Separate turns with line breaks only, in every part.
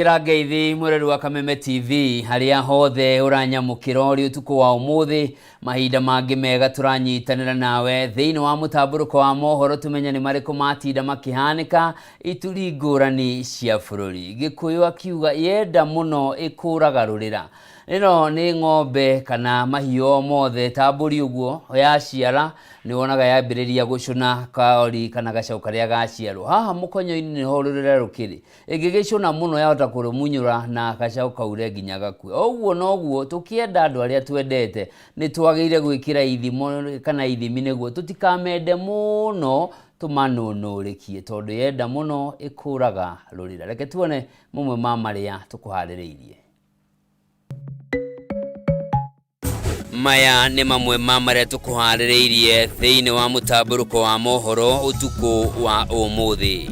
Amũkĩra ngeithi mwĩrori wa Kameme TV harĩa hothe ũranyamũkĩra ũrĩ ũtukũ wa ũmũthĩ. Mahinda mangĩ mega tũranyitanĩra nawe thĩinĩ wa mũtambũrũko wa mohoro tũmenye nĩ marĩkũ matinda makĩhanĩka ituri ngũrani cia bũrũri. Gĩkũyũ akiuga yenda mũno ĩkũraga rũrĩra. Ĩno nĩ ng'ombe kana mahiũ o mothe ta mbũri ũguo yaciara nĩ wonaga yambĩrĩria gũcũna kaori kana gacaũ karĩa gaciarwo. Haha mũkonyo-inĩ nĩho rũrĩra rũkĩrĩ. Ĩngĩgĩcũna mũno yahota kũrũmunyũra na gacaũ kaure nginya gakue. O ũguo noguo tũkĩenda andũ arĩa twendete nĩ twagĩrĩire gwĩkĩra ithimo kana ithimi nĩguo tũtikamende mũno tũmanũnũrĩkie tondũ yenda mũno ĩkũraga rũrĩra. Reke tuone mamwe ma marĩa tũkũharĩrĩirie. Maya nĩ mamwe ma marĩa tũkũharĩrĩirie thĩinĩ wa mũtambũrũko wa mohoro ũtukũ wa ũmũthĩ.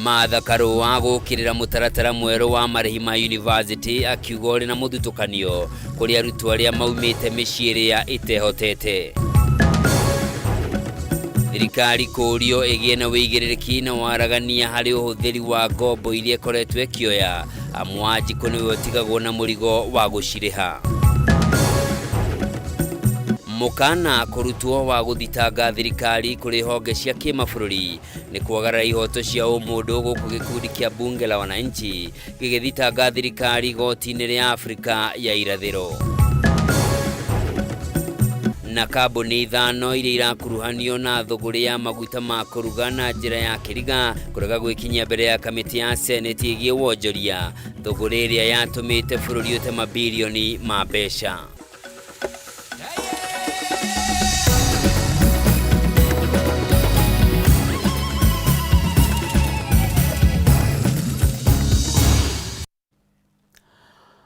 Martha Karũa gũkĩrĩra mũtaratara mwerũ wa marĩhi ma yunivasĩtĩ akiuga ũrĩ na mũthutũkanio kũrĩ arutwo arĩa maumĩte mĩciĩ ĩrĩa ĩtehotete. Thirikari kũũrio ĩgĩe na wĩigĩrĩrĩki na waragania harĩ ũhũthĩri wa ngombo iria ĩkoretwo ĩkĩoya amu Wanjikũ nĩwe ũtigagwo na mũrigo wa gũcirĩha. Mũkana kũrutwo wa gũthitanga thirikari kũrĩ honge cia kĩmabũrũri nĩ kwagarara ihoto cia ũmũndũ gũkũ gĩkundi kĩa Bunge la Wananchi gĩgĩthitanga thirikari igoti-inĩ rĩa Afrika ya Irathĩro. Na kambuni ithano iria irakuruhanio na thũgũrĩ ya maguta ma kũruga na njĩra ya kĩriga kũrega gwĩkinyia mbere ya kamĩtĩ ya seneti ĩgiĩ wonjoria thũgũrĩ ĩrĩa yatũmĩte bũrũri ũte mabirioni ma mbeca.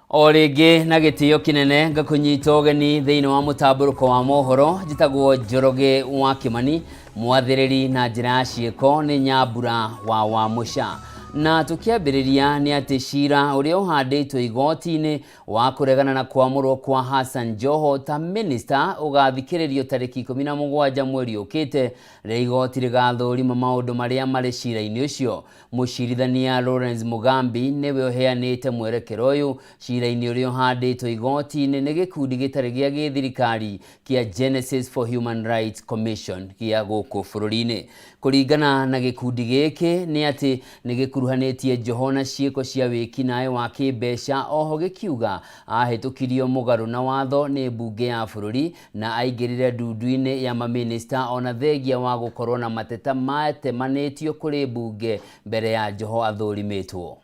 O rĩngĩ na gĩtĩo kĩnene ngakũnyita ũgeni thĩinĩ wa mũtambũrũko wa mohoro. Njĩtagwo Njoroge wa Kĩmani, mwathĩrĩri na njĩra ya ciĩko nĩ Nyambura wa Wamũca. Na tũkĩambĩrĩria nĩ atĩ cira ũrĩa ũhandĩtwo igoti-inĩ wa kũregana na kwamũrwo kwa Hassan Joho ta minista ũgathikĩrĩrio tarĩki 17 mweri ũkĩte, rĩrĩa igoti rĩgathũrima maũndũ marĩa marĩ cira-inĩ ũcio. Mũcirithania Lawrence Mugambi nĩwe ũheanĩte mwerekera ũyũ cira-inĩ ũrĩa ũhandĩtwo igoti-inĩ nĩ gĩkundi gĩtarĩ gĩa gĩthirikari kĩa Genesis for Human Rights Commission gĩa gũkũ bũrũri-inĩ. Kũringana na gĩkundi gĩkĩ nĩ atĩ nĩ gĩkuruhanĩtie Joho na ciĩko cia wĩkinaĩ wa kĩmbeca oho gĩkiuga ahĩtũkirio mũgarũ na watho nĩ mbunge ya bũrũri na aingĩrire ndundu-inĩ ya mamĩnĩsta ona thengia wa gũkorwo na mateta matemanĩtio kũrĩ mbunge mbere ya Joho athũrimĩtwo.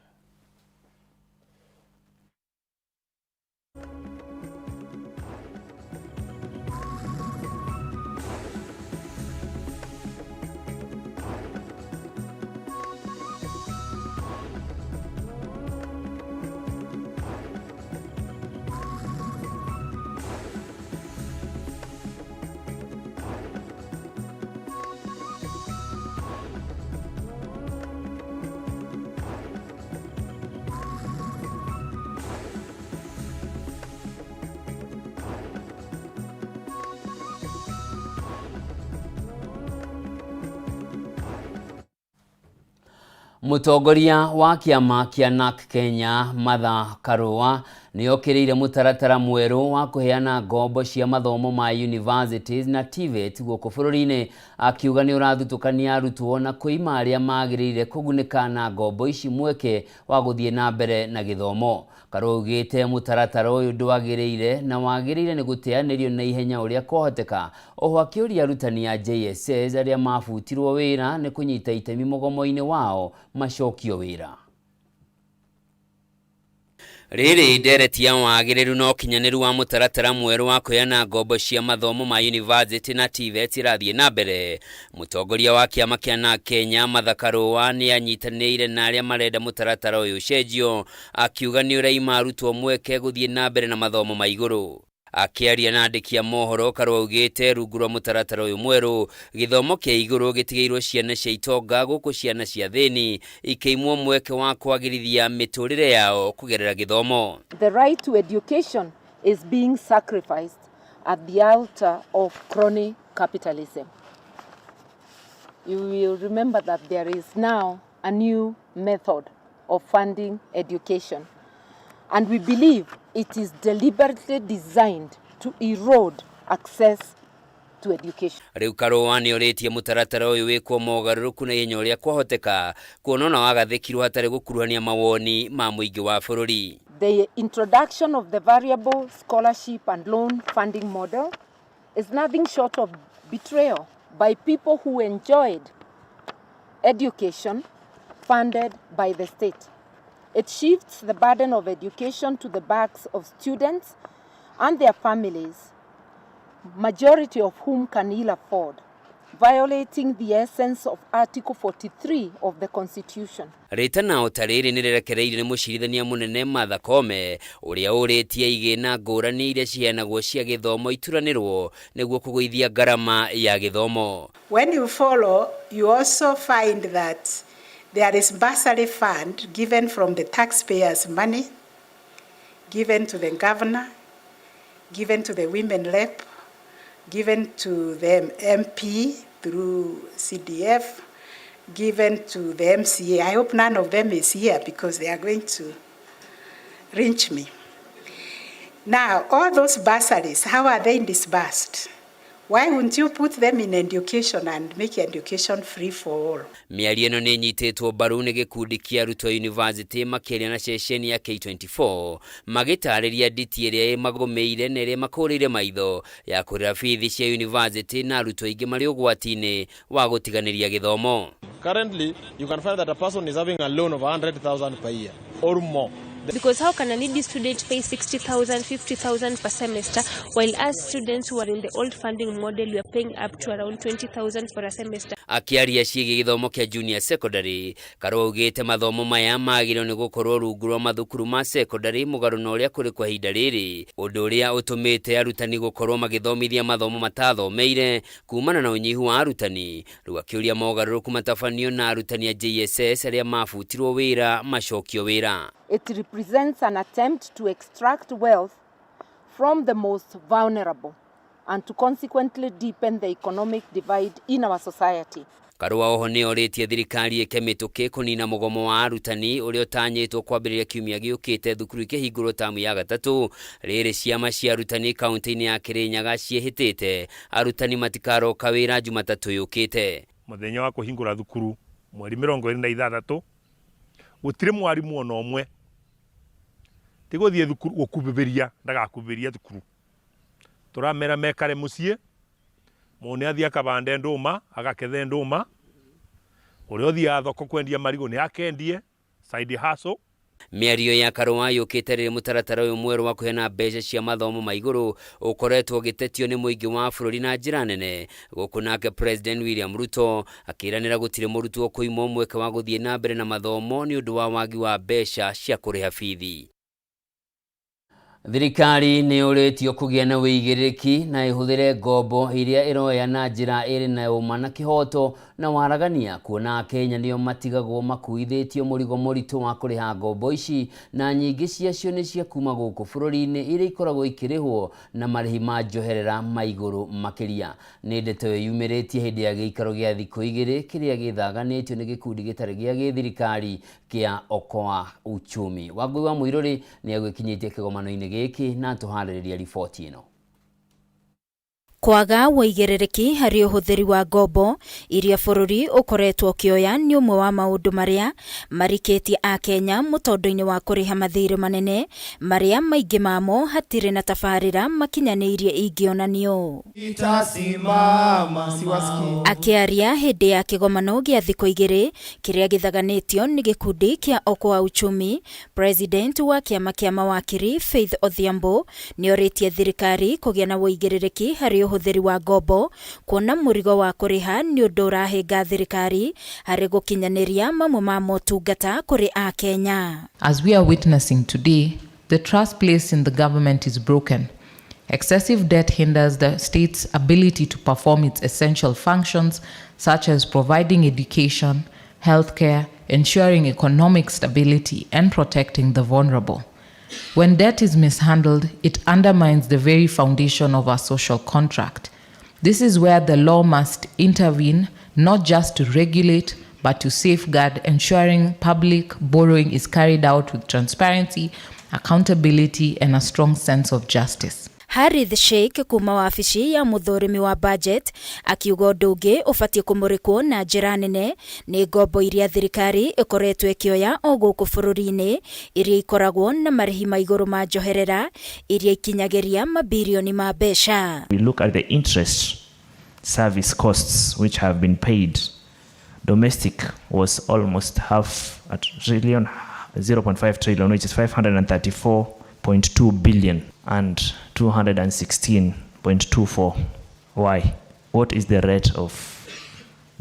Mũtongoria wa kĩama kĩa NARC Kenya Martha Karũa nĩ okĩrĩire mũtaratara mwerũ wa kũheana ngombo cia mathomo ma universities na TVET gũkũ bũrũri-inĩ, akiuga nĩ ũrathutũkania arutwo na kũima arĩa magĩrĩire kũgunĩka na ngombo ici mweke wa gũthiĩ na mbere na gĩthomo. Karũa augĩte mũtaratara ũyũ ndwagĩrĩire na wagĩrĩire nĩ gũteanĩrio na ihenya ũrĩa kwahoteka. Oho akĩũria arutani a JSS arĩa mabutirwo wĩra nĩ kũnyita itemi mũgomo-inĩ wao macokio wĩra. Rĩrĩ ndereti ya wagĩrĩru na ũkinyanĩru wa mũtaratara mwerũ wa kũheana ngombo cia mathomo ma yunivasĩtĩ na TVET ĩrathiĩ na mbere, mũtongoria wa kĩama kĩa NARC Kenya Martha Karũa nĩ anyitanĩire na arĩa marenda mũtaratara ũyũ ũcenjio, akiuga nĩ ũraima arutwo mweke gũthiĩ na mbere na mathomo ma igũrũ. Akĩaria na andĩki a mohoro, Karũa augĩte rungu rwa mũtaratara ũyũ mwerũ, gĩthomo kĩa igũrũ gĩtigĩirwo ciana cia itonga gũkũ ciana cia athĩni ikĩimwo mweke wa kwagĩrithia mĩtũrĩre yao kũgerera gĩthomo.
The right to education is being sacrificed at the altar of crony capitalism. You will remember that there is now a new method of funding education. And we believe it is deliberately designed to erode access to education.
Rĩu Karũa nĩorĩtie mũtaratara ũyũ wĩkwo mogarũrũku na ihenya ũrĩa kwahoteka kuona ona wagathĩkirwo hatarĩ gũkuruhania mawoni ma mũingĩ wa bũrũri.
The introduction of the variable scholarship and loan funding model is nothing short of betrayal by people who enjoyed education funded by the state. It shifts the burden of education to the backs of students and their families, majority of whom can ill afford, violating the essence of Article 43 of the Constitution.
Rĩtana o ta rĩrĩ nĩrĩrekereirio nĩ mũcirithania mũnene Martha Koome ũrĩa ũrĩtie igĩna ngũrani iria ciheanagwo cia gĩthomo ituranĩrwo nĩguo kũgũithia ngarama ya gĩthomo.
When you follow, you also find that there is bursary fund given from the taxpayers' money, given to the governor, given to the women rep, given to the MP through CDF, given to the MCA. I hope none of them is here because they are going to lynch me. Now, all those bursaries, how are they disbursed? Why wouldn't you put them in education and make education free for all?
Mĩario ĩno nĩ ĩnyitĩtwo mbaru nĩ gĩkundi kĩa arutwo a yunivasĩtĩ makĩaria na ceceni ya K24 magĩtarĩria nditi ĩrĩa ĩmagũmĩire na ĩrĩa ĩmakũrĩire maitho ya kũrĩha bithi cia yunivasĩtĩ na arutwo aingĩ marĩ ũgwati-inĩ wa gũtiganĩria gĩthomo.
Currently, you can find that a person is having a loan of 100,000 per year or more.
Because how can a needy student pay 60,000, 50,000 per semester, while us students who are in the old funding model, we are paying up to around 20,000 for a semester?
Akĩaria ciĩgiĩ gĩthomo kĩa junior secondary, Karua augĩte mathomo maya magĩrĩirwo nĩ gũkorwo rungu rwa mathukuru ma secondary mũgarũ na ũrĩa kũrĩ kwa ihinda rĩrĩ, ũndũ ũrĩa ũtũmĩte arutani gũkorwo magĩthomithia mathomo matathomeire kumana na ũnyihu wa arutani. Rĩu akĩũria mogarũrũku matabanio na arutani a JSS arĩa mabutirwo wĩra macokio wĩra.
It represents an attempt to extract wealth from the most vulnerable and to consequently deepen the economic divide in our society.
Karua oho nĩ orĩtie thirikari ĩke mĩtũkĩ kũnina mũgomo wa arutani ũrĩa ũtanyĩtwo kwambĩrĩria kiumia gĩũkĩte thukuru ikĩhingũrwo tamu ya gatatũ. Rĩrĩ ciama cia arutani kaunti-inĩ ya Kirinyaga ciĩhĩtĩte arutani matikaroka wĩra Jumatatũ yũkĩte.
Mũthenya wa kũhingũra thukuru mweri 26 gũtirĩ mwarimũ ona ũmwe ti gũthiĩ thukuru gũkumbĩrĩria ndagakumbĩrĩria thukuru tũramera mekare mũciĩ mũndũ nĩ athiĩ akabande ndũma agakethe ndũma ũrĩa ũthiaga thoko kwendia marigũ nĩ akendie side hustle.
Mĩario ya Karua yũkĩte rĩrĩ mũtaratara ũyũ mwerũ wa kũheana mbeca cia mathomo ma igũrũ ũkoretwo ũgĩtetio nĩ mũingĩ wa bũrũri na njĩra nene, gũkũ nake President William Ruto akĩranĩra gũtirĩ mũrutwo kũimwo mweke wa gũthiĩ na mbere na mathomo nĩ ũndũ wa wagi wa mbeca cia kũrĩha bithi. Thirikari nĩ yũrĩtio kũgĩa na wĩigĩrĩrĩki na ĩhũthĩre ngombo iria ĩroya na njĩra ĩrĩ na ũma na kĩhoto na waragania, kuona Akenya nĩo matigagwo makuithĩtio mũrigo mũritũ wa kũrĩha ngombo ici, na nyingĩ ciacio nĩ cia kuma gũkũ bũrũri-inĩ iria ikoragwo ikĩrĩhwo na marĩhi ma njoherera ma igũrũ makĩria. Nĩ ndeto ĩyo yumĩrĩtie hĩndĩ ya gĩikaro gĩa thikũ igĩrĩ kĩrĩa gĩthaganĩtio nĩ gĩkundi gĩtarĩ gĩa gĩthirikari kĩa Okoa Uchumi. Wangũi wa Mũirũrĩ nĩ agwĩkinyĩtie kĩgomano-inĩ gĩkĩ na atũharĩrĩria riboti ĩno.
Kwaga wũigĩrĩrĩki harĩ ũhũthĩri wa ngombo iria bũrũri ũkoretwo ũkĩoya nĩ ũmwe wa maũndũ marĩa marikĩtie Akenya mũtondo-inĩ wa kũrĩha mathirĩ manene marĩa maingĩ mamo hatirĩ na tabarĩra makinyanĩirie ingĩonanio. Akĩaria hĩndĩ ya kĩgomano gĩa thikũ igĩrĩ kĩrĩa gĩthaganĩtio nĩ gĩkundi kĩa Okoa Uchumi, President wa kĩama kĩa mawakiri Faith Odhiambo nĩorĩtie thirikari kũgĩa na wũigĩrĩrĩki harĩ ũhũthĩri wa ngombo, kuona mũrigo wa kũrĩha nĩ ũndũ ũrahĩnga thirikari harĩ gũkinyanĩria mamwe ma motungata kũrĩ Akenya.
As we are witnessing today, the trust placed in the government is broken. Excessive debt hinders the state's ability to perform its essential functions, such as providing education, healthcare, ensuring economic stability, and protecting the vulnerable. When debt is mishandled, it undermines the very foundation of our social contract. This is where the law must intervene, not just to regulate, but to safeguard ensuring public borrowing is carried out with transparency, accountability, and a strong sense of justice.
Harith Sheikh kuma wabici ya muthurimi wa budget akiuga ũndũ ũngĩ ũbatiĩ kũmũrĩkwo na njĩra nene nĩ ngombo iria thirikari ĩkoretwo ĩkĩoya o gũkũ bũrũri-inĩ iria ikoragwo na marĩhi ma igũrũ ma njoherera iria ikinyagĩria mabirioni ma mbeca.
We look at the interest service costs which have been paid. Domestic was almost half a trillion, 0.5 trillion, which is 534.2 billion and 216.24. Why? What is the rate of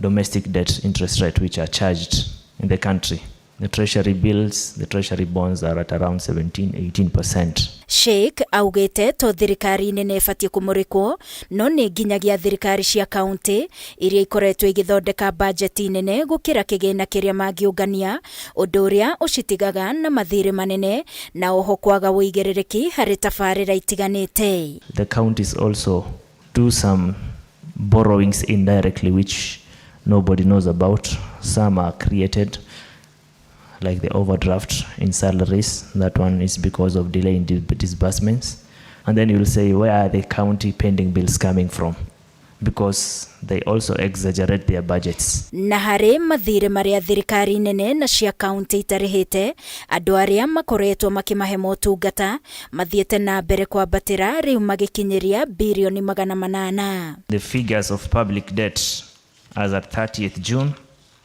domestic debt interest rate which are charged in the country? The treasury bills, the treasury bonds are at around 17, 18%.
Sheikh augĩte to thirikari nene ĩbatiĩ kũmũrĩkwo no nĩ nginyagia thirikari cia kaunti iria ikoretwo igĩthondeka bajeti nene gũkĩra kĩgĩna kĩrĩa mangĩũngania, ũndũ ũrĩa ũcitigaga na mathirĩ manene na oho kwaga ũigĩrĩrĩki harĩ tabarĩra itiganĩte.
The counties also do some borrowings indirectly which nobody knows about. Some are created, like the overdraft in salaries. That one is because of delay in disbursements. And then you'll say, where are the county pending bills coming from? Because they also exaggerate their budgets.
Na harĩ mathirĩ marĩa thirikari nene na cia kaunti itarĩhĩte, andũ arĩa makoretwo makĩmahe motungata mathiĩte na mbere kwambatĩra rĩu magĩkinyĩria birioni 800.
The figures of public debt as at 30th June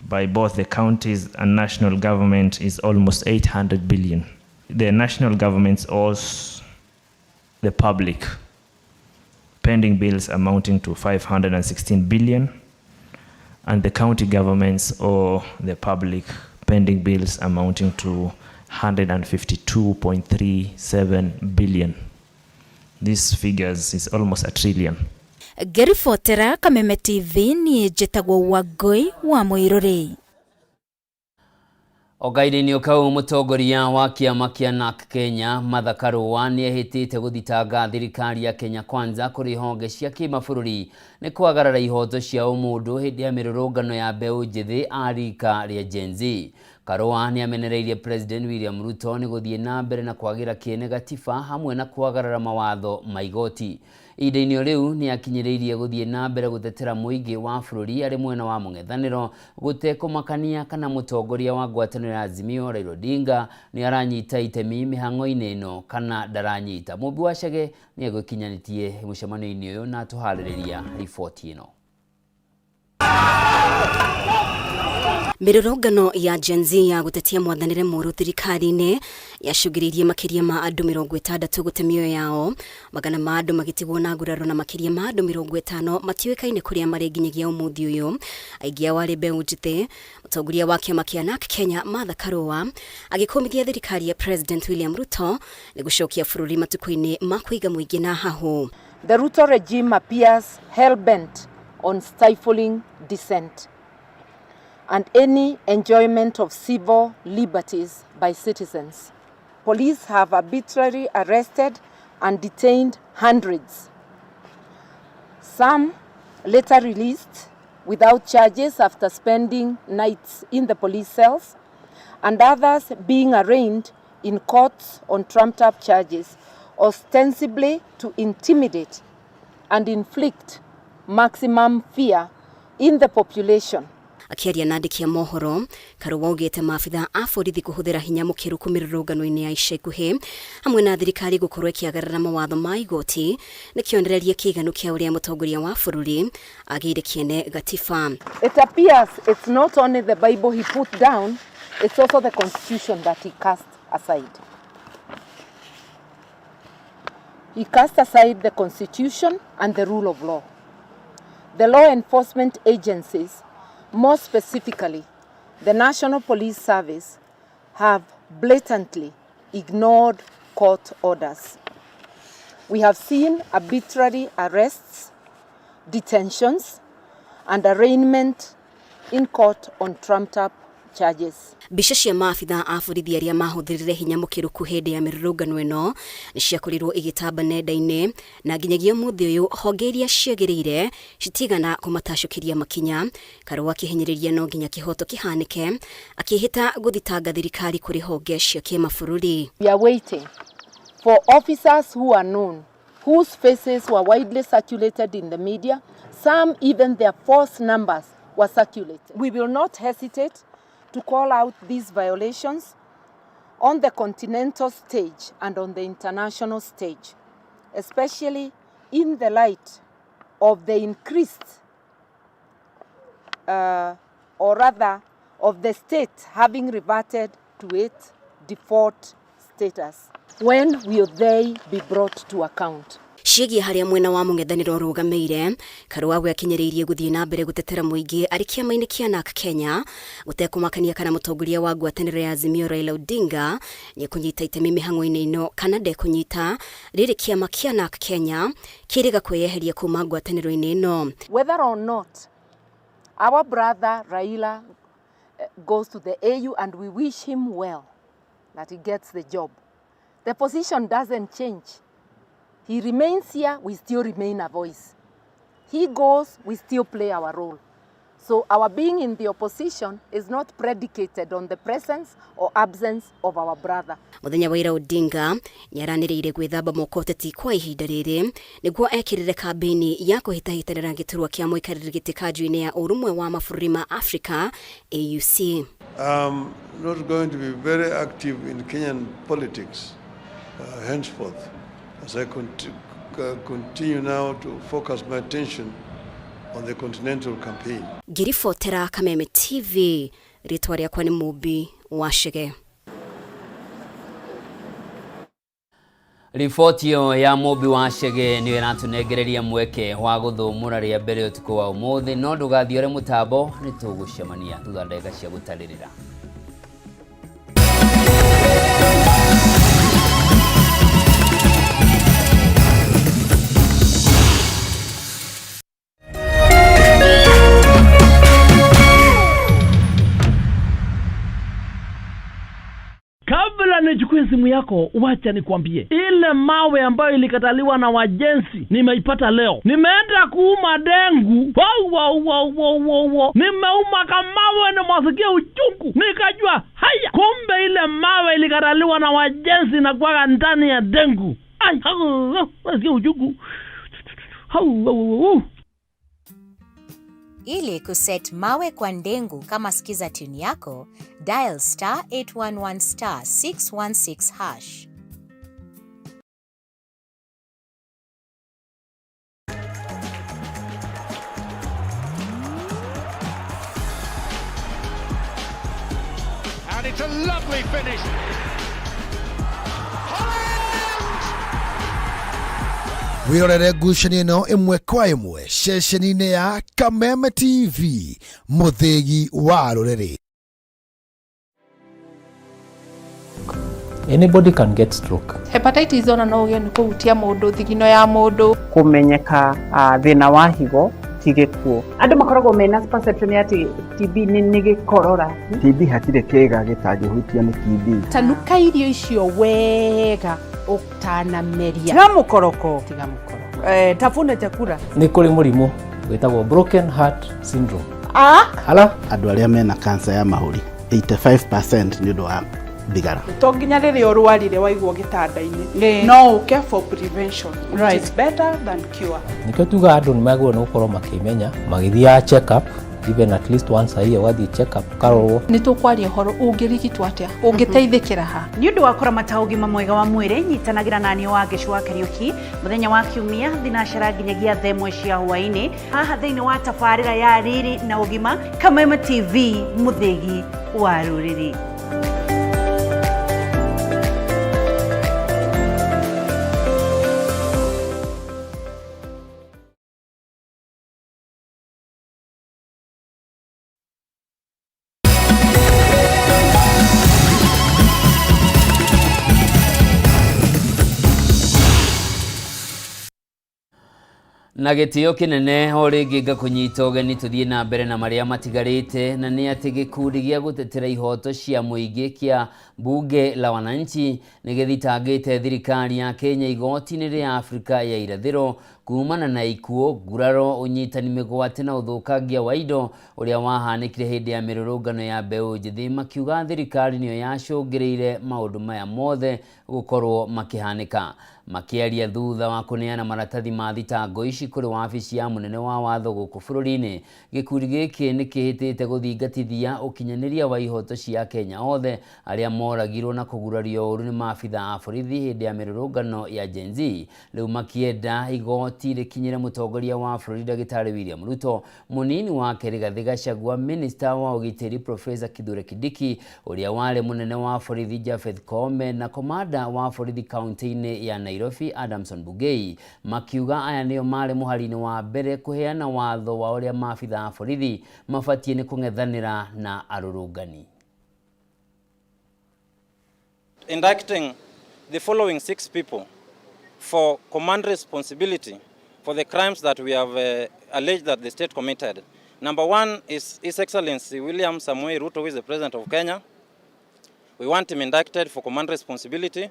by both the counties and national government is almost 800 billion. The national government owes the public pending bills amounting to 516 billion, and the county governments owe the public pending bills amounting to 152.37 billion. These figures is almost a trillion.
Ngĩribotera Kameme TV niĩ njĩtagwo Wangũi wa Mũirũrĩ.
O kahinda-inĩ kau, mũtongoria wa kĩama kĩa NARC Kenya Martha Karua nĩ ehĩtĩte gũthitanga thirikari ya Kenya Kwanza kũrĩ honge cia kĩmabũrũri nĩ kwagarara ihoto cia ũmũndũ hĩndĩ ya mĩrũrũngano ya mbeũ njĩthĩ a rika rĩa Gen Z. Karua nĩ amenereirie President William Ruto nĩ gũthiĩ na mbere na kwagĩra kĩene gatiba hamwe na kwagarara mawatho ma igoti. Ihinda-inĩ o rĩu nĩ akinyĩrĩirie gũthiĩ na mbere gũtetera mũingĩ wa bũrũri arĩ mwena wa mũng'ethanĩro gũtekũmakania kana mũtongoria wa ngwatanĩro ya Azimio Raila Odinga nĩ aranyita itemi mĩhang'o-inĩ ĩno kana ndaranyita. Mũmbi wa Chege nĩ egũkinyanĩtie mũcemanio-inĩ ũyũ na atũharĩrĩria riboti ĩno.
Mĩrũrũngano ya Gen Z ya gũtetia mwathanĩre mũũru thirikari-inĩ yacũngĩrĩirie makĩria ma andũ 60 gũte mĩoyo yao, magana ma andũ magĩtigwo na nguraro na makĩria ma andũ 50 matiũĩkaine kũrĩa marĩ nginyagia ũmũthĩ ũyũ, aingĩ ao arĩ mbeũ njĩthĩ. Mũtongoria wa kĩama kĩa NARC Kenya Martha Karua agĩkũmithia thirikari ya President William Ruto nĩ gũcokia bũrũri matukũ-inĩ ma kũiga mũingĩ na hahũ.
The Ruto regime appears hell-bent on stifling dissent and any enjoyment of civil liberties by citizens. Police have arbitrarily arrested and detained hundreds. Some later released without charges after spending nights in the police cells, and others being arraigned in courts on trumped up charges, ostensibly to intimidate and inflict maximum fear in the population.
Akĩaria na andĩki a mohoro, Karua augĩte maabitha a borithi kũhũthĩra hinya mũkĩru mĩrũrũngano-inĩ ya ica ikuhĩ hamwe na thirikari gũkorwo ĩkĩagarara mawatho ma igoti nĩ kĩonereria kĩiganu kĩa ũrĩa mũtongoria wa bũrũri agĩire kĩene gatiba.
It appears it's not only the Bible he put down, it's also the constitution that he cast aside. He cast aside the constitution and the rule of law. The law enforcement agencies, more specifically the National Police Service, have blatantly ignored court orders. We have seen arbitrary arrests, detentions, and arraignment in court on trumped up charges.
Mbica cia maabitha a borithi arĩa mahũthĩrire hinya mũkĩrũku hĩndĩ ya mĩrũrũngano ĩno nĩ ciakorirwo igĩtamba nenda-inĩ na nginyagia ũmũthĩ ũyũ honge iria ciagĩrĩire citigana kũmatacũkĩria makinya. Karũa akĩhinyĩrĩria no nginya kĩhoto kĩhanĩke, akĩhĩta gũthitanga thirikari kũrĩ honge cia kĩmabũrũri.
We are waiting for officers who are known, whose faces were widely circulated in the media, some even their false numbers were circulated. We will not hesitate to call out these violations on the continental stage and on the international stage, especially in the light of the increased, or rather of the state having reverted to its default status. When will they be brought to account?
Ciĩgiĩ harĩa mwena wa mũng'ethanĩro ũrũgamĩire, Karũa we akinyĩrĩirie gũthiĩ na mbere gũtetera mũingĩ arĩ kĩama-inĩ kĩa NARC Kenya gũtekũmakania kana mũtongoria wa ngwatanĩro ya Azimio Raila Odinga nĩekũnyita itemi mĩhang'o-inĩ ĩno kana ndekũnyita, rĩrĩ kĩama kĩa NARC Kenya kĩrĩga kwĩyeheria kuma ngwatanĩro-inĩ ĩno.
Whether or not our brother Raila goes to the AU, and we wish him well, that he gets the job, the position doesn't change. He remains here, we still remain a voice. He goes, we still play our role. So our being in the opposition is not predicated on the presence or absence of our brother.
Mũthenya wa ira Odinga nĩaranĩrĩire gwĩthamba moko ũteti kwa ihinda rĩrĩ nĩguo ekĩrĩre kambĩini ya kũhĩtahĩtanĩra gĩturwa kĩa mũikarĩri gĩtĩ kanjũ-inĩ ya ũrũmwe wa mabũrũri ma Afrika AUC.
I'm not going to be very active in Kenyan politics henceforth, as I continue now to focus my attention on the continental campaign.
Ngĩribotera Kameme TV, rĩtwa rĩakwa nĩ Mũmbi wa Chege.
Riboti ĩyo ya Mũmbi wa Chege nĩyo ĩratũnengereria mweke wa gũthũmũra rĩa mbere ũtukũ wa ũmũthĩ, no ndũgathiore mũtambo, nĩ tũgũcemania thutha wa ndagĩka cia gũtarĩrĩra.
Kabla nichukue simu yako, wacha nikwambie, ile mawe ambayo ilikataliwa na wajenzi nimeipata leo. Nimeenda kuuma dengu, wow, wow, wow, wow, wow, wow. Nimeuma kamawe na mwasikia uchungu, nikajua haya, kumbe ile mawe ilikataliwa na wajenzi na kuwaga ndani ya dengu. Ai, hau, nasikia uchungu. Hau, hau, hau.
Ili kuset mawe kwa ndengu kama sikiza tune yako, dial star 811 star 616 hash.
And it's a lovely finish.
Wirorere ngucanio ĩno ĩmwe kwa ĩmwe ceceni-inĩ ya Kameme TV, mũthĩgi wa rũrĩrĩ.
Anybody can get stroke.
Hepatitis ona no ũgĩe nĩ kũhutia mũndũ, thigino ya mũndũ.
Kũmenyeka thĩna wa higo ti gĩkuũ.
Andũ makoragwo mena perception ya atĩ TB nĩ gĩkorora.
TB hatirĩ kĩĩga gĩtangĩhutio nĩ TB.
Tanuka irio icio wega ũtanameria.
Tiga mũkoroko.
Tiga mũkoroko.
Tafuna chakula.
Nĩ kũrĩ mũrimũ wĩtagwo broken heart syndrome. Ala
andũ arĩa mena cancer ya mahũri 85% nĩ ũndũ wa thigara.
To nginya rĩrĩa ũrwarire waigwo gĩtanda-inĩ, no ũke for prevention, which
Right.
is better than cure.
Nĩkĩo tugaga andũ nĩ magĩrĩirwo nĩ gũkorwo makĩmenya magĩthiaga check up even at least once a year, ũgathiĩ check up ũkarorwo.
Nĩ tũkwaria ũhoro ũngĩrigitwo atĩa, ũngĩteithĩkĩra ha.
Nĩ ũndũ wa kũramata ũgima mwega wa mwĩrĩ, nyitanagĩra na niĩ Wangeci wa Kariũki mũthenya wa kiumia thinacara nginyagia thaa ĩmwe cia hwaĩ-inĩ haha thĩinĩ wa tabarĩra ya Riri na Ũgima, Kameme TV, mũthĩgi wa rũrĩrĩ.
Na gĩtĩo kĩnene o rĩngĩ ngakũnyita ũgeni tũthiĩ na mbere na marĩa matigarĩte, na nĩ atĩ gĩkundi gĩa gũtetera ihoto cia mũingĩ kĩa Bunge la Wananchi nĩ gĩthitangĩte thirikari ya Kenya igoti-inĩ rĩa Afrika ya Irathĩro kumana na ikuũ, nguraro, ũnyitani mĩgwate na ũthũkangia wa indo ũrĩa wahanĩkire hĩndĩ ya mĩrũrũngano ya mbeũ njĩthĩ, makiuga thirikari nĩyo yacũngĩrĩire maũndũ maya mothe gũkorwo makĩhanĩka. Makĩaria thutha wa kũneana maratathi ma thitango ici kũrĩ wabici ya mũnene wa watho gũkũ bũrũri-inĩ, gĩkundi gĩkĩ nĩ kĩhĩtĩte gũthingatithia ũkinyanĩria wa ihoto cia Akenya othe arĩa moragirwo na kũgurario ũru nĩ maabitha a borithi hĩndĩ ya mĩrũrũngano ya Gen Z, rĩu makĩenda igoti rĩkinyĩre mũtongoria wa bũrũri Ndagĩtarĩ William Ruto, mũnini wake Rigathĩ Gachagua, minista wa ũgitĩri Professor Kithure Kindiki, ũrĩa warĩ mũnene wa borithi Japheth Koome na komanda wa borithi kaunti-inĩ ya Nairobi Adamson Bungei, makiuga aya nĩo marĩ mũhari-inĩ wa mbere kũheana watho wa ũrĩa maabitha a borithi mabatiĩ nĩ kũng'ethanĩra na arũrũngani.
Indicting the following 6 people for command responsibility for the crimes that we have alleged that the state committed. Number 1 is His Excellency William Samoei Ruto, who is the President of Kenya. We want him indicted for command responsibility.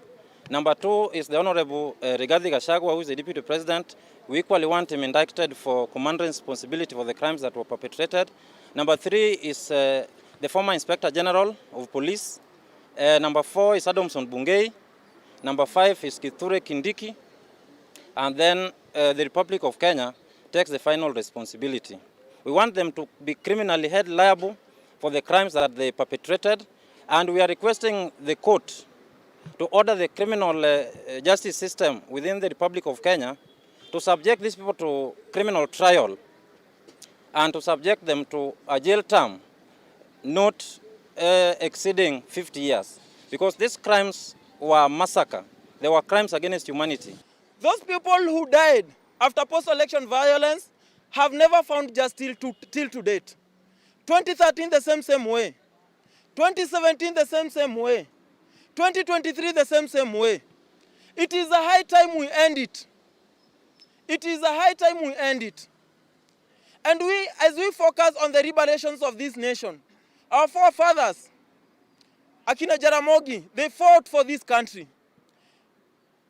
Number 2 is the Honorable Rigathi Gachagua, who is the Deputy President. We equally want him indicted for command responsibility for the crimes that were perpetrated. Number 3 is the former Inspector General of Police. Number 4 is Adamson Bungei. Number 5 is Kithure Kindiki. And then the Republic of Kenya takes the final responsibility. We want them to be criminally held liable for the crimes that they perpetrated, and we are requesting the court to order the criminal justice system within the Republic of Kenya to subject these people to criminal trial and to subject them to a jail term not exceeding 50 years, because these crimes were massacre. They were crimes against humanity.
Those people who died after post-election violence have never found justice till to date. 2013 the same way. 2017 the same way. 2023 the same way. It is a high time we end it. It is a high time we end it. And we, as we focus on the liberations of this nation, our forefathers, Akina Jaramogi, they fought for this country.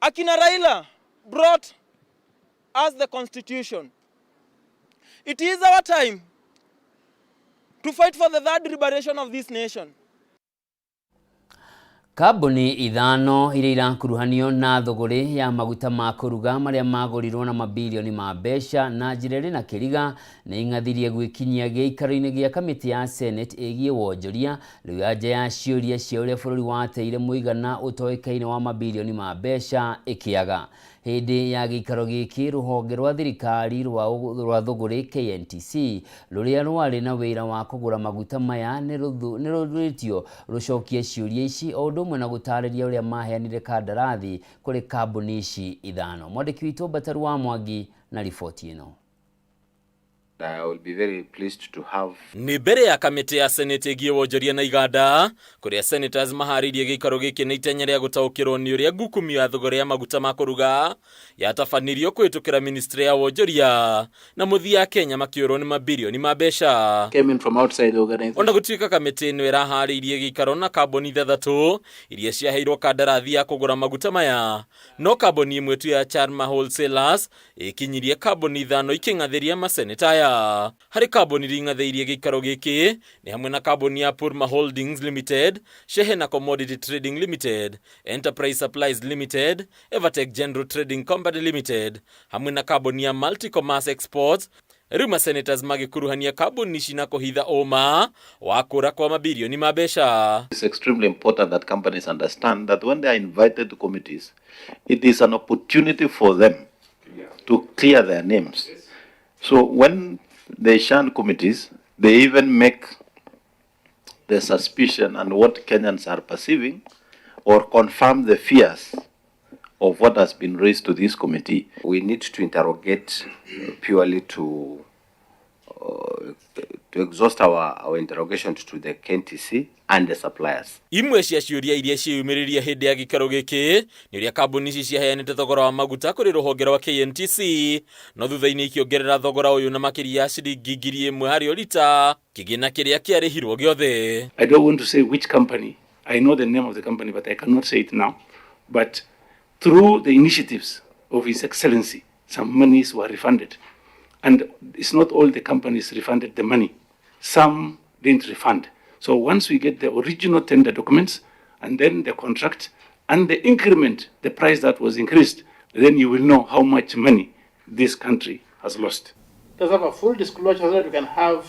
Akina Raila brought us the constitution. It is our time to fight for the third liberation of this nation.
Kambuni ithano iria irakuruhanio na thũgũrĩ ya maguta ma kũruga marĩa magũrirwo na mabirioni ma mbeca na njĩra ĩrĩ na kĩriga nĩ ing'athirie gwĩkinyia gĩikaro-inĩ gĩa kamĩtĩ ya Senate ĩgiĩ wonjoria rĩu anja ya ciũria cia ũrĩa bũrũri wateire mũigana ũtoĩkaine wa mabirioni ma mbeca ĩkĩaga. Hĩndĩ ya gĩikaro gĩkĩ rũhonge rwa thirikari rwa thũgũrĩ KNTC rũrĩa rwarĩ na wĩra wa kũgũra maguta maya nĩ rũrĩtio rũcokie ciũria ici o ũndũ ũmwe na gũtarĩria ũrĩa maheanire kandarathi kũrĩ kambuni ici ithano. Mwandĩki witũ Mbataru wa Mwangi na riboti ĩno.
I will be very pleased to have
Nĩ mbere ya kamĩtĩ ya Senate ĩgiĩ wonjoria na iganda kũrĩa senators maharĩirie gĩikaro gĩkĩ na itanya rĩa gũtaũkĩrwo nĩ ũrĩa ngukumio ya thogora ya maguta ma kũruga yatabanirio kũhĩtũkĩra ministry ya wonjoria na mũthia Kenya makĩũrwo nĩ mabirioni ma mbeca.
Came in from outside the organization.
Ona gũtuĩka kamĩtĩ ĩno ĩraharĩirie gĩikaro na kambuni ithathatũ iria ciaheirwo kandarathi ya kũgũra maguta maya, no kambuni ĩmwe tu ya Charma Wholesalers ĩkinyirie kambuni ithano ikĩng'athĩria maseneta aya. Harĩ kambuni iria ing'athĩirie gĩikaro gĩkĩ nĩ hamwe na kambuni ya Purma Holdings Limited, Shehena Commodity Trading Limited, Enterprise Supplies Limited, Evertech General Trading Company Limited, hamwe na kambuni ya Multi-Commerce Exports. Rĩu masenators magĩkuruhania kambuni ici na kũhitha ũma wa kũra kwa mabirioni ma mbeca.
It's extremely important that companies understand that when they are invited to committees, it is an opportunity for them to clear their names. So when they shun committees, they even make the suspicion and what Kenyans are perceiving or confirm the fears of what has been raised to this committee.
We need to interrogate purely to
to exhaust our interrogation to the KNTC and the suppliers.
Imwe cia ciũria iria ciĩyumĩririe hĩndĩ ya gĩikaro gĩkĩ nĩ ũrĩa kambuni ici ciaheanĩte thogora wa maguta kũrĩ rũhonge rwa KNTC no thutha-inĩ ikĩongerera thogora ũyũ na makĩria ya ciringi 1,000 harĩ o rita kĩgĩna kĩrĩa kĩarĩhirwo gĩothe.
I don't want to say which company. I know the name of the company, but I cannot say it now. But through the initiatives of His Excellency, some monies were refunded. And it's not all the companies refunded the money. Some didn't refund. So once we get the original tender documents and then the contract and the increment, the price that was increased, then you will know how much money this country has lost.
Let's have a full disclosure so that we can have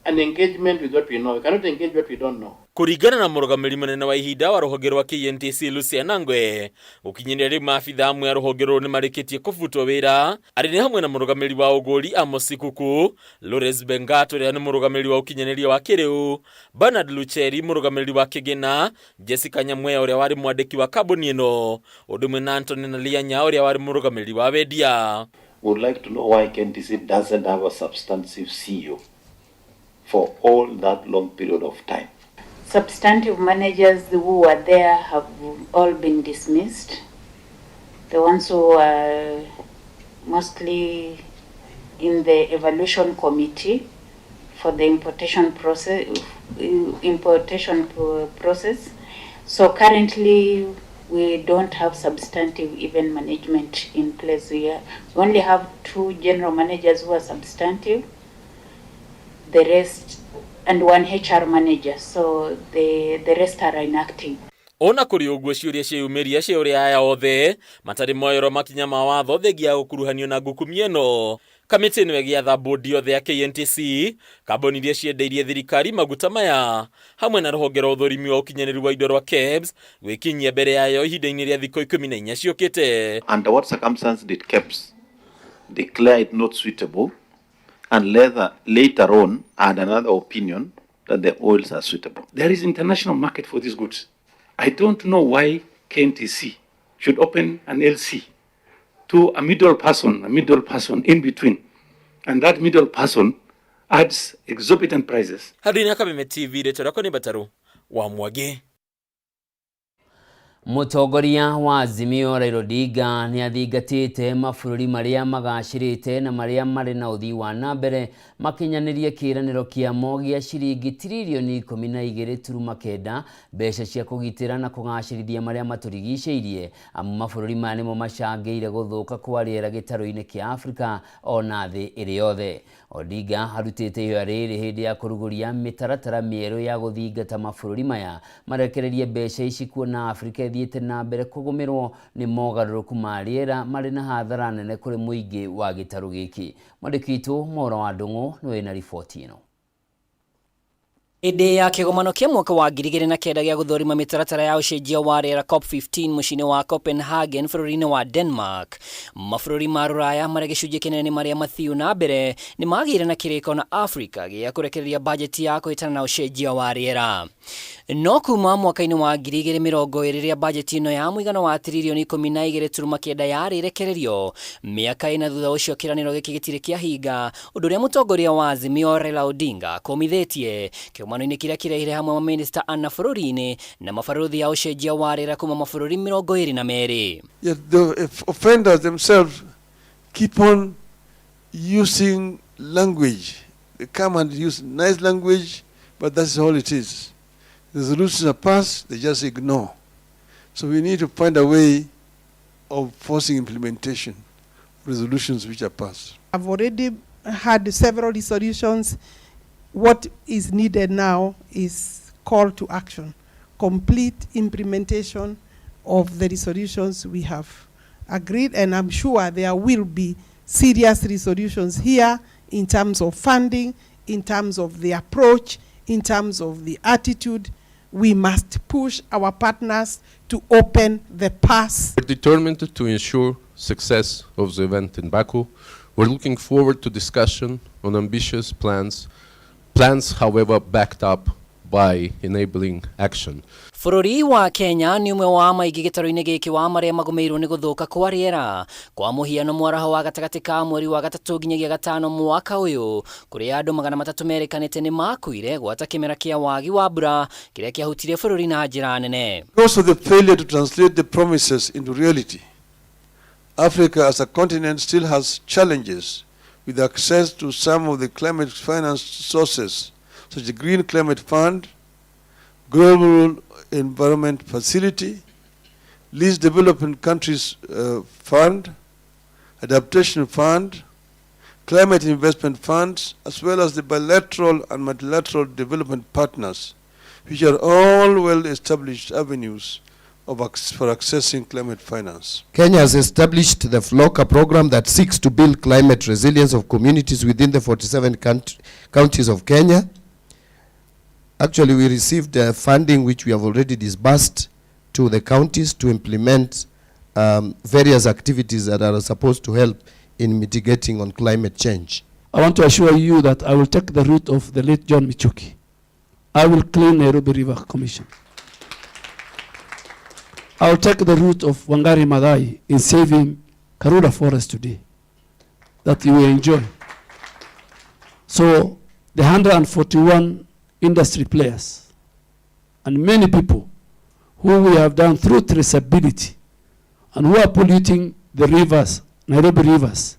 an engagement with what we know. We cannot engage what we don't know.
Kũringana na mũrũgamĩrĩri mũnene wa ihinda wa rũhonge rwa KNTC Lucia Nangwe, gũkinyĩria rĩu maabitha amwe a rũhonge rũrũ nĩmarĩkĩtie kũbutwo wĩra, arĩ nĩ hamwe na mũrũgamĩrĩri wa ũgũri Amos Kuku, Lawrence Bengat ũrĩa nĩ mũrũgamĩrĩri wa ũkinyanĩria wa kĩrĩu, Bernard Lucheri mũrũgamĩrĩri wa kĩgĩna, Jessica Nyamweya ũrĩa warĩ mwandĩki wa kambuni ĩno, ũndũ ũmwe na Anthony Nalianya ũrĩa warĩ mũrũgamĩrĩri wa wendia.
We would like to know why KNTC doesn't have a substantive CEO for all that long period of time.
Substantive managers who were there have all been dismissed. The ones who were mostly in the evaluation committee for the importation process. So currently we don't have substantive even management in place. We only have two general managers who are substantive. The rest and one HR manager, so the rest are inactive.
Ona kũrĩ ũguo, ciũria ciĩyumĩria cia ũrĩa aya othe matarĩ moerwo makinya ma watho thengia ya gũkuruhanio na ngukumio ĩno. Kamĩtĩ ĩno ĩgĩatha bodi yothe ya KNTC, kambuni iria ciendeirie thirikari maguta maya hamwe na rũhonge rwa ũthũrimi wa ũkinyanĩru wa indo rwa KEBS gwĩkinyia mbere yayo ihinda-inĩ rĩa thikũ 14 ciũkĩte.
Under what circumstance did KEBS declare it not suitable and later on add another opinion that the oils are suitable?
There is international market for these goods. I don't know why KNTC should open an LC to a middle person in between. And that middle person adds exorbitant prices.
Handũ-inĩ ha Kameme TV, rĩtwa rĩakwa nĩ Mbatarũ wa Mwangi.
Mũtongoria wa Azimio Raila Odinga nĩ athingatĩte mabũrũri marĩa magacĩrĩte na marĩa marĩ na ũthii wa na mbere makinyanĩrie kĩĩranĩro kĩamo gĩa ciringi tiririoni 12.9 mbeca cia kũgitĩra na kũgacĩrithia marĩa matũrigicĩirie, amu mabũrũri maya nĩmo macangĩire gũthũka kwa rĩera gĩtarũ-inĩ kĩa Afrika ona thĩ ĩrĩ yothe. Odinga arutĩte ihoya rĩrĩ hĩndĩ ya kũrugũria mĩtaratara mĩerũ ya gũthingata mabũrũri maya marekererie mbeca ici, kuona Afrika ĩthiĩte na mbere kũgũmĩrwo nĩ mogarũrũku ma rĩera marĩ na hathara nene kũrĩ mũingĩ wa gĩtarũ gĩkĩ. Mwandĩki witũ Mwaũra wa Ndũng'ũ nĩwe wĩna riboti ĩno.
Hĩndĩ ya kĩgomano kĩa mwaka wa 2009 gĩa gũthũrima mĩtaratara ya ũcenjia wa rĩera COP15 mũciĩ-inĩ wa Copenhagen bũrũri-inĩ wa Denmark, mabũrũri ma rũraya marĩa gĩcunjĩ kĩnene nĩ marĩa mathiu na mbere nĩ magĩire na kĩrĩko na Afrika gĩa kũrekereria bajeti ya kũhĩtana na ũcenjia wa rĩera. No kuma mwaka-inĩ wa 2020, rĩrĩa bajeti ĩno ya mũigana wa tiririoni 12.9 yarĩ ĩrekererio, mĩaka 4 thutha ũcio kĩranĩro gĩkĩ gĩtirĩ kĩahinga, ũndũ ũrĩa mũtongoria wa Azimio Raila Odinga kũmithĩtie kĩgomano-inĩ kĩrĩa kĩrehire hamwe mamĩnĩsta ana bũrũri-inĩ na mabarũthi ya ũcenjia wa rĩera kuma mabũrũri 22.
Yet the offenders themselves keep on using language. They come and use nice language, but that's all it is. The resolutions are passed, they just ignore. So we need to find a way of forcing implementation of resolutions which are passed.
I've already had several resolutions. What is needed now is call to action, complete implementation of the resolutions we have agreed, and I'm sure there will be serious resolutions here in terms of funding, in terms of the approach, in terms of the attitude. We must push our partners to open the purse.
We're determined to ensure success of the event in Baku. We're looking forward to discussion on ambitious plans, plans, however, backed up by enabling action.
Bũrũri wa Kenya nĩ ũmwe wa maingĩ gĩtarũ-inĩ gĩkĩ wa marĩa magũmĩirwo nĩ gũthũka kwa rĩera. Kwa mũhiano mwaraho wa gatagatĩ ka mweri wa gatatũ nginyagia gatano mwaka ũyũ, kũrĩa andũ 300 merĩkanĩte nĩ makuire gwata kĩmera kĩa wagi wa mbura kĩrĩa kĩahutirie bũrũri na njĩra nene.
Because of the failure to translate the promises into reality, Africa as a continent still has challenges with access to some of the climate finance sources, such as the Green Climate Fund, Global Environment Facility, Least Developing Countries Fund, Adaptation Fund, Climate Investment Funds, as well as the bilateral and multilateral development partners, which are all well-established avenues for accessing climate finance.
Kenya has established the FLLoCA program that seeks to build climate resilience of communities within the 47 counties of Kenya. Actually, we received funding which we have already disbursed to the counties to implement various activities that are supposed to help in mitigating on climate change.
I want to assure you that I will take the route of the late John Michuki. I will clean Nairobi River Commission. I will take the route of Wangari Maathai in saving Karura Forest today, that you will enjoy. So the 141 industry players and many people who we have done through traceability and who are polluting the rivers, Nairobi rivers,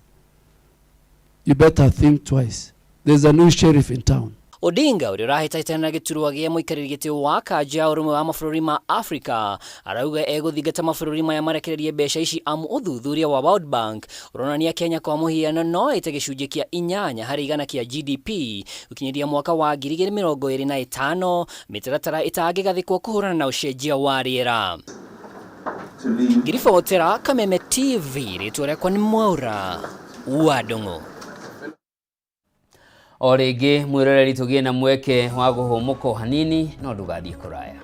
you better think twice. There's a new sheriff in town.
Odinga ũrĩa ũrahĩtahĩtana na gĩturwa gĩa mũikarĩri gĩtĩ wa kanjũ ya ũrũmwe wa mabũrũri ma Afrika arauga egũthingata mabũrũri maya marekererie mbeca ici amu ũthuthuria wa World Bank ũronania Kenya kwa mũhiano no ĩte gĩcunjĩ kĩa inyanya harĩ igana kĩa GDP gũkinyĩria mwaka wa 2025 mĩtaratara ĩtangĩgathĩkwo kũhũrana na ũcenjia wa rĩera. Ngiribotera Kameme TV, rĩtwa rĩakwa nĩ Mwaura wa Ndung'u.
O rĩngĩ mwĩroreri tũgĩe na mweke wa kũhũmũka hanini no ndũgathiĩ kũraya.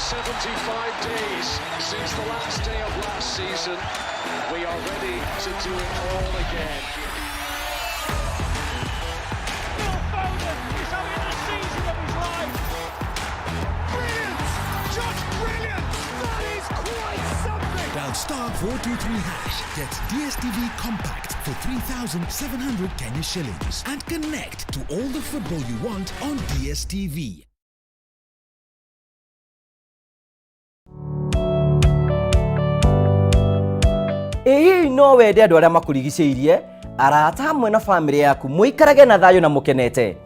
75 days since the last day of last season. We are ready to do it all again.
Phil Foden is having the season of his life.
Brilliant! Just brilliant! That is quite something!
Dial *423#, get DSTV Compact for 3,700 Kenya shillings and connect to all the football you want on DSTV.
Ĩ hihi no wende andũ arĩa makũrigicĩirie, arata hamwe na bamĩrĩ yaku mũikarage na thayũ na mũkenete?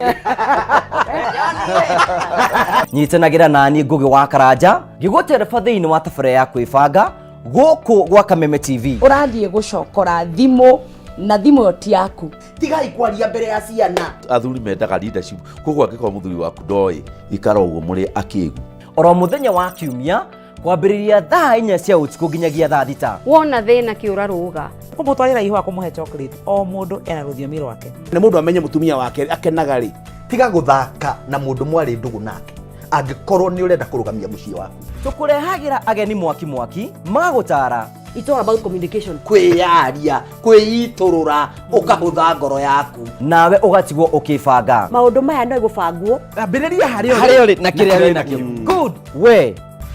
Nyitanagĩra nani Ngũgĩ wa Karanja ngĩgũtereba thĩinĩ wa tabarĩra ya kwĩbanga gũkũ gwa Kameme TV.
Ũrathiĩ gũcokora thimũ na thimũ ĩyo ti yaku.
Tigai kwaria mbere ya ciana.
Athuri mendaga leadership, koguo angĩkorwo mũthuri waku ndoĩ, ikara ũguo mũrĩ akĩgu.
Oro mũthenya wa kiumia kwambĩrĩria thaa 4 cia ũtukũ nginyagia thaa 6.
Wona thĩna kĩũra rũga.
Kũmũtwarĩra ihũa, kũmũhe chocolate, o mũndũ ena rũthiomi rwake.
Nĩ mũndũ amenye mũtumia wake akenaga rĩ. Tiga gũthaka na mũndũ mwarĩ ndũgũ nake angĩkorwo nĩ ũrenda kũrũgamia mũciĩ waku.
Tũkũrehagĩra ageni mwaki mwaki magũtara.
It's all about communication.
Kwĩyaria, kwĩitũrũra, ũkahũtha ngoro yaku.
Nawe ũgatigwo ũkĩbanga.
Maũndũ maya no gũbangwo.
Ambĩrĩria harĩa
harĩa ũrĩ na kĩrĩa wĩ nakĩo. Good, we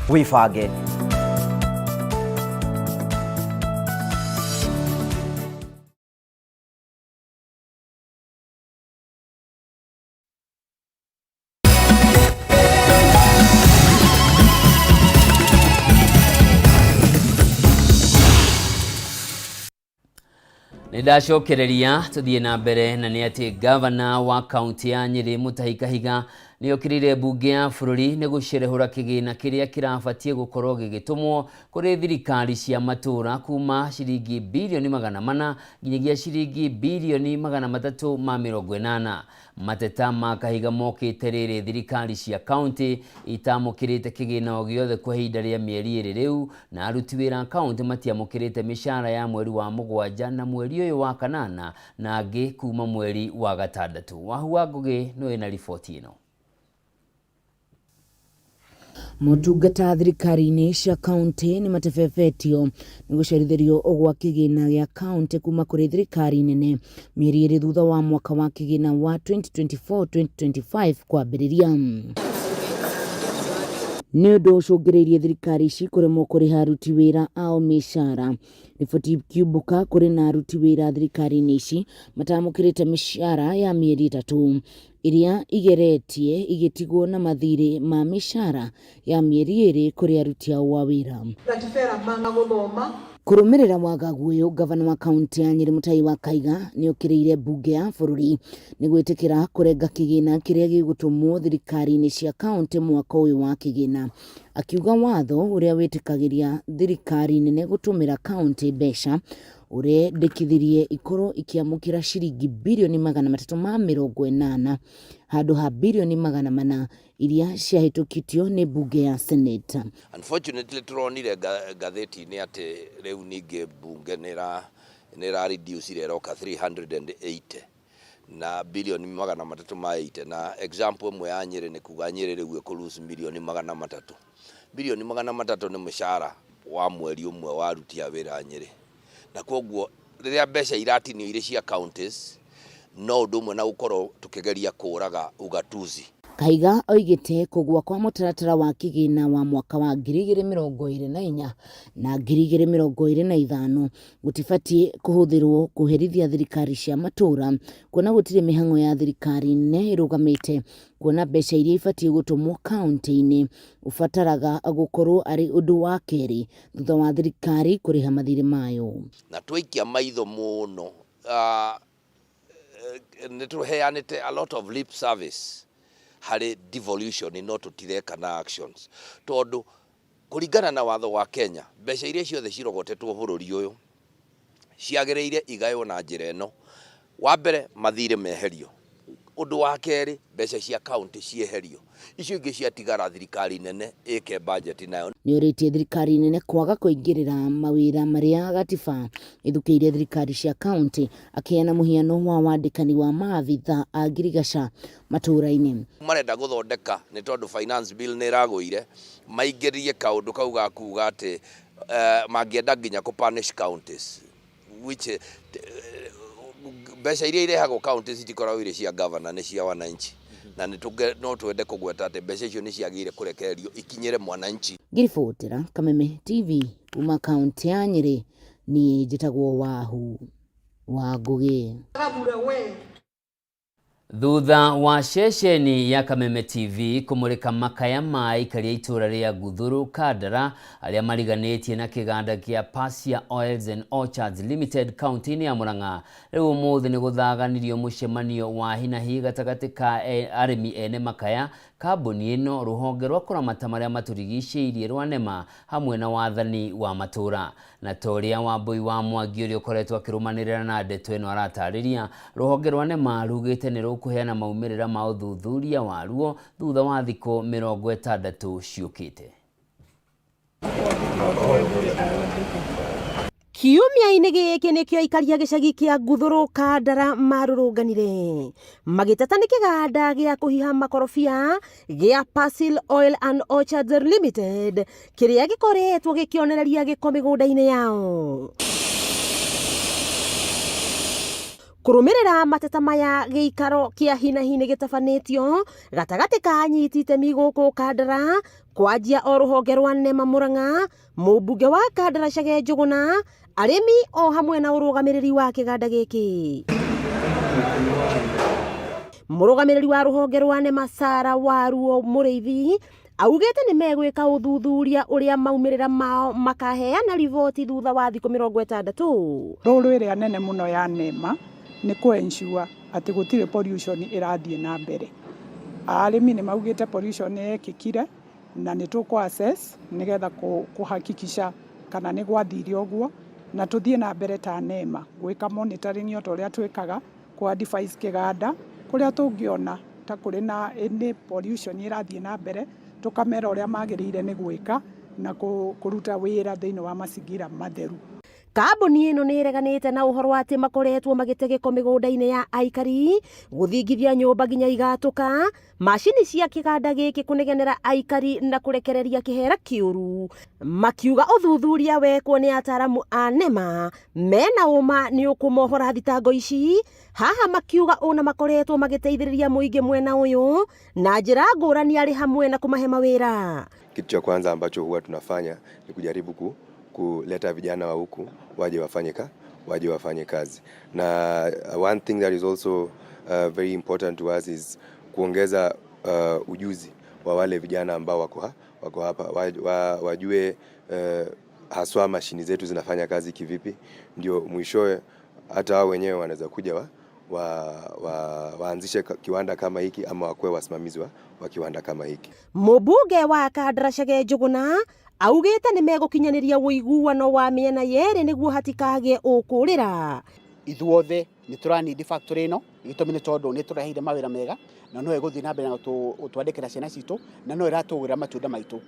wĩbange.
Nĩ ndacokereria tũthiĩ na mbere na nĩ atĩ gavana wa kaunti ya Nyĩrĩ Mutahi Kahiga Nĩokĩrĩire mbunge ya bũrũri nĩ gũcerehũra kĩgĩna kĩrĩa kĩrabatiĩ gũkorwo gĩgĩtũmwo kũrĩ thirikari cia matũũra kuma ciringi birioni 400 nginyagia ciringi birioni 380. Mateta ma Kahiga mokĩte rĩrĩ thirikari cia kaunti itamũkĩrĩte kĩgĩna o gĩothe kwa ihinda rĩa mĩeri 2 rĩu, na aruti wĩra a kaunti matiamũkĩrĩte mĩcara ya mweri wa 7 na mweri ũyũ wa 8 na angĩ kuma mweri wa 6. Wahu wa Ngũgĩ nĩwe na riboti ĩno.
Motungata thirikari-inĩ cia kaunti nĩ matebebetio nĩ gũcerithĩrio gwa kĩgĩna gĩa kaunti kuma kũrĩ thirikari nene mĩeri 2 thutha wa mwaka wa kĩgĩna wa 2024-2025 kwambĩrĩria. Nĩ ũndũ ũcũngĩrĩirie thirikari ici kũremwo kũrĩha aruti wĩra ao mĩcara. Riboti ikiumbũka kũrĩ na aruti wĩra thirikari-inĩ ici matamũkĩrĩte mĩcara ya mĩeri 3 iria igeretie igĩtigwo na mathirĩ ma mĩcara ya mĩeri 2 kũrĩ aruti ao a wĩra. Kũrũmĩrĩra wagagu ũyũ, gavana wa kaunti ya Nyĩrĩ Mutahi wa Kaiga nĩokĩrĩire mbunge ya bũrũri nĩ gwĩtĩkĩra kũrenga kĩgĩna kĩrĩa gĩgũtũmwo thirikari-inĩ cia kaunti mwaka ũyũ wa kĩgĩna, akiuga watho ũrĩa wĩtĩkagĩria thirikari nene gũtũmĩra kaunti mbeca ũrendekithirie ikorwo ikĩamũkĩra ciringi birioni 380 handũ ha birioni 400 iria ciahĩtũkĩtio nĩ mbunge ya Senate.
Unfortunately turonire ngathĩti-inĩ atĩ rĩu ningĩ mbunge nĩ ĩra reduce ĩroka 380 na bilioni 380, na example ĩmwe ya Nyĩrĩ nĩ kuga Nyĩrĩ rĩu ĩkũ lose milioni 300. Bilioni 300 nĩ mũcara wa mweri ũmwe wa aruti a wĩra Nyĩrĩ, na koguo rĩrĩa mbeca iratinio irĩ cia counties no ũndũ ũmwe na gũkorwo tũkĩgeria kũraga ugatuzi.
Kahiga oigĩte kũgũa kwa mũtaratara wa kĩgĩna wa mwaka wa 2024 na 2025 gũtibatiĩ kũhũthĩrwo kũherithia thirikari cia matũũra, kuona gũtirĩ mĩhang'o ya thirikari nene ĩrũgamĩte, kuona mbeca iria ibatiĩ gũtũmwo kaunti-inĩ ũbataraga gũkorwo arĩ ũndũ wa kerĩ thutha wa thirikari kũrĩha mathirĩ mayo.
Na twaikia maitho mũno, nĩ tũheanĩte a lot of lip service harĩ devolution no tũtireka na actions, tondũ kũringana na watho wa Kenya mbeca iria ciothe cirogotetwo bũrũri ũyũ ciagĩrĩire igaywo na njĩra ĩno. Wa mbere, mathirĩ meherio. Ũndũ wa kerĩ, mbeca cia kaunti cieherio. Icio ingĩ ciatigara thirikari nene ĩke budget nayo.
Nĩorĩtie thirikari nene kwaga kũingĩrĩra mawĩra marĩa gatiba ĩthukĩire thirikari cia kaunti, akĩheana mũhiano wa wandĩkani wa maabitha a ngirigaca matũũra-inĩ.
Marenda gũthondeka nĩ tondũ finance bill nĩ ĩragũire, maingĩrie kaũndũ kau ga kuga atĩ mangĩenda nginya kũ punish counties, which mbeca iria irehagwo counties citikoragwo irĩ cia governor, nĩ cia wananchi, na no twende kũgweta atĩ mbeca icio nĩ ciagĩrĩire kũrekererio ikinyĩre mwananchi.
Ngĩribotera Kameme TV kuma kaunti ya Nyĩrĩ, niĩ njĩtagwo Wahu wa Ngũgĩ.
Thutha wa ceceni ya Kameme TV kũmũrĩka makaya ma aikari a itũũra rĩa Nguthũrũ Kandara arĩa mariganĩtie na kĩganda kĩa Pasia Oils and Orchards Limited kaunti-inĩ ya Murang'a, rĩu ũmũthĩ nĩ gũthaganirio mũcemanio wa hinahi gatagatĩ ka arĩmi ene makaya, kambuni ĩno, rũhonge rwa kũramata marĩa matũrigicĩirie rwa NEMA hamwe na wathani wa matũũra. Na ta ũrĩa Wambui wa Mwangi ũrĩa ũkoretwo akĩrũmanĩrĩra na ndeto ĩno aratarĩria, rũhonge rwa NEMA rugĩte nĩ rũkũheana maumĩrĩra ma ũthuthuria waruo thutha wa thikũ 60 ciũkĩte.
Kiumia-inĩ gĩkĩ nĩkĩo aikari a gĩcagi kĩa Nguthũrũ Kandara marũrũnganire magĩteta nĩ kĩganda gĩa kũhiha makorobia gĩa Pasil Oil and Orchards Limited kĩrĩa gĩkoretwo gĩkĩonereria gĩko mĩgũnda-inĩ yao. Kũrũmĩrĩra mateta maya, gĩikaro kĩa hinahi nĩ gĩtabanĩtio gatagatĩ ka anyiti itemi gũkũ Kandara, kwanjia o rũhonge rwa NEMA Murang'a, mũmbunge wa Kandara Chege Njũgũna, arĩmi o hamwe na ũrũgamĩrĩri wa kĩganda gĩkĩ. Mũrũgamĩrĩri wa rũhonge rwa NEMA Sara Waruo Mũrĩithi augĩte nĩ megwĩka ũthuthuria ũrĩa maumĩrĩra mao makaheana riboti thutha wa thikũ 60.
Role ĩrĩa nene mũno ya NEMA nĩ kũ ensure atĩ gũtirĩ pollution ĩrathiĩ na mbere. Arĩmi nĩ maugĩte pollution nĩ yekĩkire na nĩ tũkũ assess nĩgetha kũhakikisha kana nĩ gwathire ũguo, na tũthiĩ na mbere ta NEMA gwĩka monitoring o ta ũrĩa twĩkaga, kũ advise kĩganda kũrĩa tũngĩona ta kũrĩ na any pollution ĩrathiĩ na mbere, tũkamera ũrĩa magĩrĩire nĩ gwĩka na kũruta wĩra thĩinĩ wa mazingira matheru.
Kambuni ĩno nĩ ĩreganĩte na ũhoro atĩ makoretwo magĩte gĩko mĩgũnda-inĩ ya aikari, gũthingithia nyũmba nginya igatũka, macini cia kĩganda gĩkĩ kũnegenera aikari na kũrekereria kĩhera kĩũru. Makiuga ũthuthuria wekwo nĩ ataramu a NEMA mena ũma nĩ ũkũmohora thitango ici. Haha makiuga ũna makoretwo magĩteithĩrĩria mũingĩ mwena ũyũ na njĩra ngũrani arĩ hamwe na kũmahe mawĩra.
Kitu cha kwanza ambacho huwa tunafanya ni kujaribu kuleta vijana wa huku waje wafanye kazi. Na one thing that is also very important to us is kuongeza ujuzi wa wale vijana ambao wako hapa, wajue haswa mashini zetu zinafanya kazi kivipi, ndio mwishowe hata wao wenyewe wanaweza kuja waanzishe kiwanda kama hiki ama wakuwe wasimamizi wa kiwanda kama hiki.
Mũmbunge wa Kandara Chege Njuguna augĩte nĩ megũkinyanĩria ũiguano wa mĩena yerĩ nĩguo hatikagĩe ũkũrĩra.
Ithuothe nĩ tũranindi factory ĩno, gĩtũmi nĩ tondũ nĩ tũreheire mawĩra mega na no ĩgũthiĩ na mbere na gũtwandĩkĩra ciana citũ na no ĩratũgũrĩra matunda maitũ.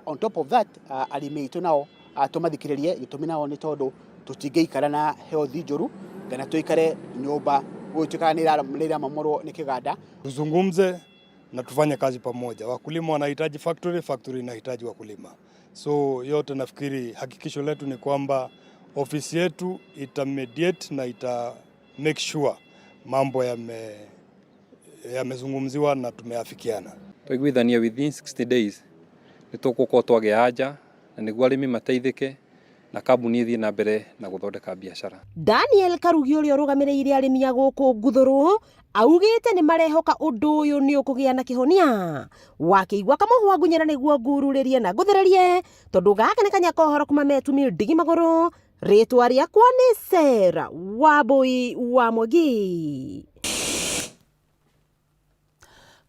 On top of that, arĩmi aitũ nao tũmathikĩrĩrie, gĩtũmi nao nĩ tondũ tũtingĩikara na health njũru kana tũikare nyũmba gũtuĩkaga nĩ ĩramomorwo nĩ kĩganda.
Tuzungumze na tufanye kazi pamoja. Wakulima wanahitaji factory, factory inahitaji wakulima. So yote nafikiri hakikisho letu ni kwamba ofisi yetu ita mediate na ita make sure mambo yamezungumziwa na tumeafikiana.
Twaiguithania within 60 days nĩ tũgũkorwo twagĩa anja na nĩguo arĩmi mateithĩke na kambuni ĩthiĩ na mbere na gũthondeka biacara.
Daniel Karugi ũrĩa ũrũgamĩrĩire arĩmi a gũkũ Nguthũrũ augĩte nĩ marehoka ũndũ ũyũ nĩ ũkũgĩa na kĩhonia. Wakĩigua kamũhwa ngunyĩra nĩguo ngururĩrie na ngũthererie tondũ gaka nĩ kanya kohoro kuma metumi ndigi magũrũ. Rĩtwa rĩakwa nĩ Sarah Wambui wa Mwangi.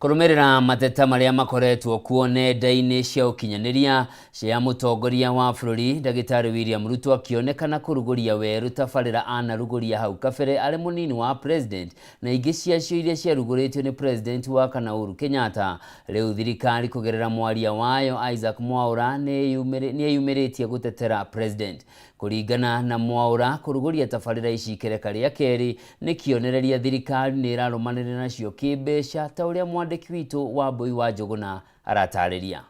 Kũrũmĩrĩra mateta marĩa makoretwo kuo nenda-inĩ cia ũkinyanĩria cia mũtongoria wa bũrũri Ndagĩtarĩ William Ruto akĩonekana kũrugũria werũ tabarĩra anarugũria hau kabere arĩ mũnini wa president na ingĩ ciacio iria ciarugũrĩtio nĩ president wa kana Uhuru Kenyatta. Rĩu thirikari kũgerera mwaria wayo Isaac Mwaura nĩyumĩrĩtie gũtetera president. Kũringana na Mwaura, kũrugũria tabarĩra ici ikereka rĩa kerĩ nĩ kĩonereria thirikari nĩ ĩrarũmanĩrĩra nacio kĩmbeca ta ũrĩa mwandĩki witũ Wambui wa Njũgũna aratarĩria.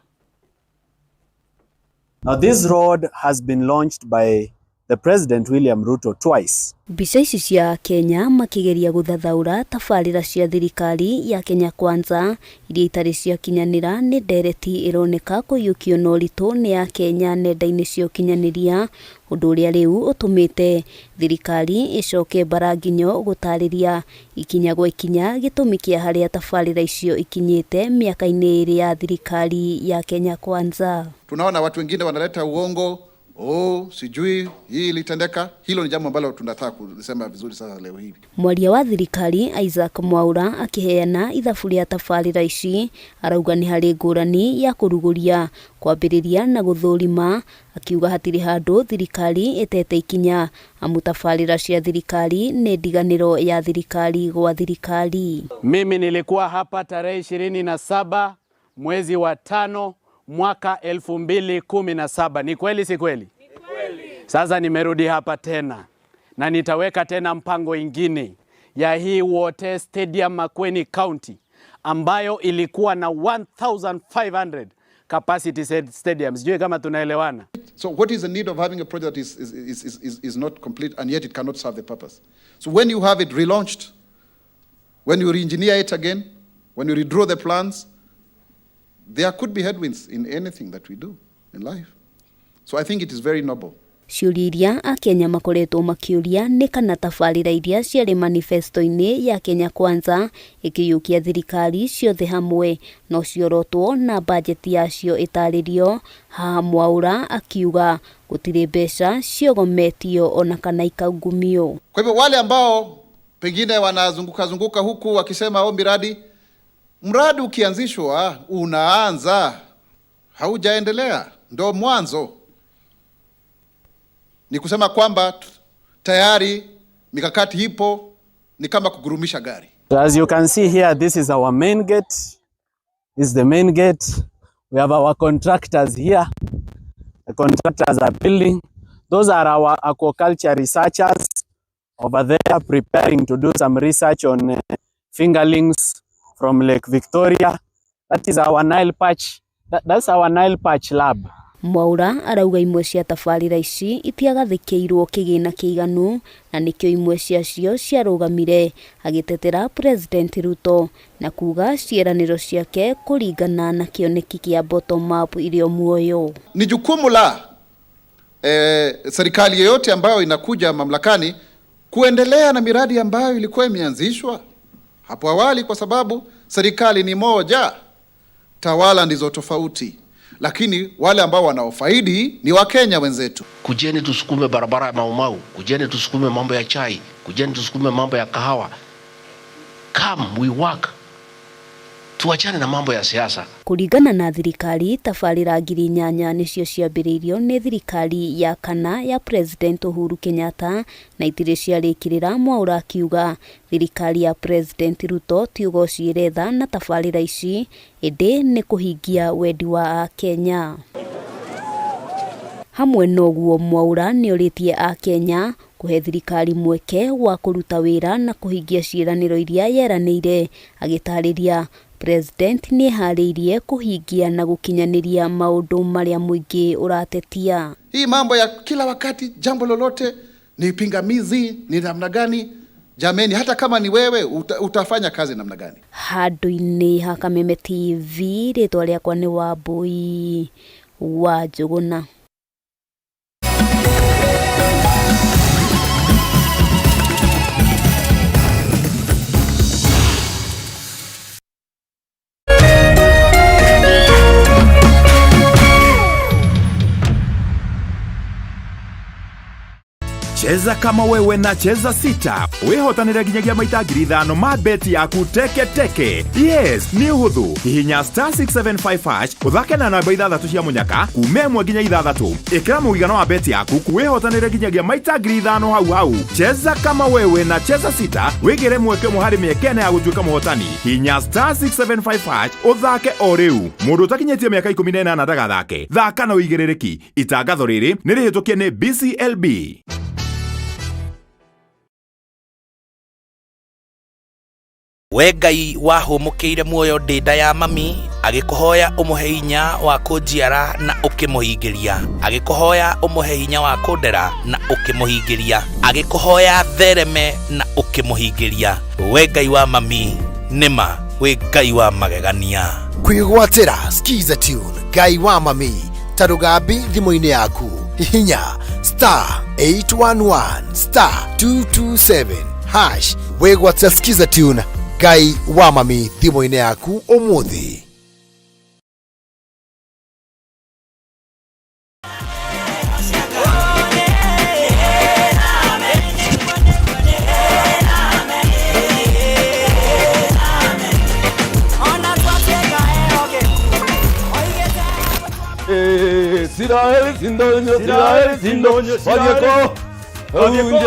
Now this road has been launched by the President William Ruto twice.
Mbica ici cia Kenya makĩgeria gũthathaũra tabarĩra cia thirikari ya Kenya Kwanza iria itarĩ ciakinyanĩra nĩ ndereti ĩroneka kũiyũkio na ũritũ nĩ ya Kenya nenda-inĩ cia ũkinyanĩria, ũndũ ũrĩa rĩu ũtũmĩte thirikari ĩcoke mbaranginyo gũtarĩria ikinya gwa ikinya gĩtũmi kĩa harĩa tabarĩra icio ikinyĩte mĩaka-inĩ ĩrĩ ya thirikari ya Kenya Kwanza.
Tunaona watu wengine wanaleta uongo, oh, sijui hii ilitendeka. Hilo ni jambo ambalo tunataka kusema vizuri sasa leo hii.
Mwaria wa thirikari Isaac Mwaura akiheana ithabu rĩa tabarĩra ici arauga nĩ harĩ ngũrani ya kũrugũria kwambĩrĩria na gũthũrima, akiuga hatirĩ handũ thirikari ĩtete ikinya amu tabarĩra cia thirikari nĩ ndiganĩro ya thirikari gwa thirikari.
Mimi nilikuwa hapa tarehe 27 mwezi wa 5 mwaka 2017. Ni kweli si kweli? Sasa nimerudi hapa tena na nitaweka tena mpango ingine ya hii Wote Stadium Makueni County ambayo ilikuwa na 1500 capacity stadium. Sijui kama tunaelewana.
So what is the need of having a project that is not complete and yet it cannot serve the purpose? So when you have it relaunched, when you re-engineer it again, when you redraw the plans, there could be headwinds in anything that we do in life. So I think it is very noble.
Ciũria iria Akenya makoretwo makĩũria nĩ kana tabarĩra iria ciarĩ manifesto-inĩ ya Kenya Kwanza ĩkĩiyũkia thirikari ciothe hamwe no ciorotwo na bajeti yacio ĩtarĩrio. Haha Mwaura akiuga gũtirĩ mbeca ciogometio ona kana ikaungumio.
Kwa hivyo wale ambao pengine wanazunguka zunguka huku wakisema oh, miradi, Mradi ukianzishwa unaanza, haujaendelea, ndo mwanzo. Ni kusema kwamba tayari mikakati ipo, ni kama kugurumisha gari.
So as you can see here, this is our main gate. This is the main gate. We have our contractors here. The contractors are building. Those are our aquaculture researchers over there preparing to do some research on fingerlings from Lake Victoria. That is our Nile Perch. That's our Nile Perch lab.
Mwaura arauga imwe cia tabarĩra ici itiagathĩkĩirwo kĩgĩna kĩiganu na nĩkĩo imwe ciacio ciarũgamire, agĩtetera President Ruto na kuga ciĩranĩro ciake kũringana na kĩoneki kĩa bottom up irĩ o muoyo.
Ni jukumu la serikali yoyote ambayo inakuja mamlakani kuendelea na miradi ambayo ilikuwa imeanzishwa hapo awali, kwa sababu serikali ni moja, tawala ndizo tofauti, lakini wale ambao wanaofaidi ni Wakenya wenzetu.
Kujeni tusukume barabara ya Mau Mau, kujeni tusukume mambo ya chai, kujeni tusukume mambo ya kahawa. Come we work. Tuachane na mambo ya siasa.
Kũringana na thirikari, tabarĩra 8,000 nĩcio ciambĩrĩirio nĩ thirikari ya kana ya President Uhuru Kenyatta na itirĩ ciarĩkĩrĩra. Mwaura akiuga thirikari ya President Ruto ti ũgoci ĩretha na tabarĩra ici, ĩndĩ nĩ kũhingia wendi wa Akenya. Hamwe na ũguo, Mwaura nĩorĩtie Akenya kũhe thirikari mweke wa kũruta wĩra na kũhingia ciĩranĩro iria yeranĩire, agĩtarĩria President nĩeharĩirie kũhingia na gũkinyanĩria maũndũ marĩa mũingĩ ũratetia.
Hii mambo ya kila wakati jambo lolote ni pingamizi, ni namna gani? Jameni, hata kama ni wewe utafanya kazi namna gani?
Handũ-inĩ ha Kameme TV, rĩtwa rĩakwa nĩ Wambui wa Njũgũna.
Cheza kama wewe na Cheza Sita wihotanire nginyagia maita 5,000 ma beti yaku teke teke. Yes, nĩ ũhũthũ. Hihinya star 675 hash ũthake na namba 6 cia mũnyaka kuma 1 nginya 6. Ĩkĩra mũigana wa beti yaku wihotanire nginyagia maita 5,000 hau hau. Cheza kama wewe na Cheza Sita wĩgĩre mweke ũmwe harĩ mĩeke ĩna ya gũtuĩka mũhotani. Hihinya star 675 hash ũthake o rĩu. Mũndũ ũtakinyĩtie mĩaka 18 ndagathake. Thaka na ũigĩrĩrĩki. Itangatho rĩrĩ nĩ rĩhĩtũkie nĩ BCLB.
We Ngai wahũmũkĩire muoyo ndĩ nda ya mami, agĩkũhoya ũmũhe hinya wa kũnjiara na ũkĩmũhingĩria, agĩkũhoya ũmũhe hinya wa kũndera na ũkĩmũhingĩria, agĩkũhoya thereme na ũkĩmũhingĩria. We Ngai wa mami, nĩma wĩ Ngai wa magegania.
Kwĩgwatĩra Skiza Tune Ngai wa mami ta rũgambi thimũ-inĩ yaku. Hihinya star 811 star 227 hash wĩgwatĩra Skiza Tune Ngai wa mami thimũ-inĩ yaku ũmũthĩ.
Siraeli sindonyo, Siraeli sindonyo, Wadieko, Wadieko,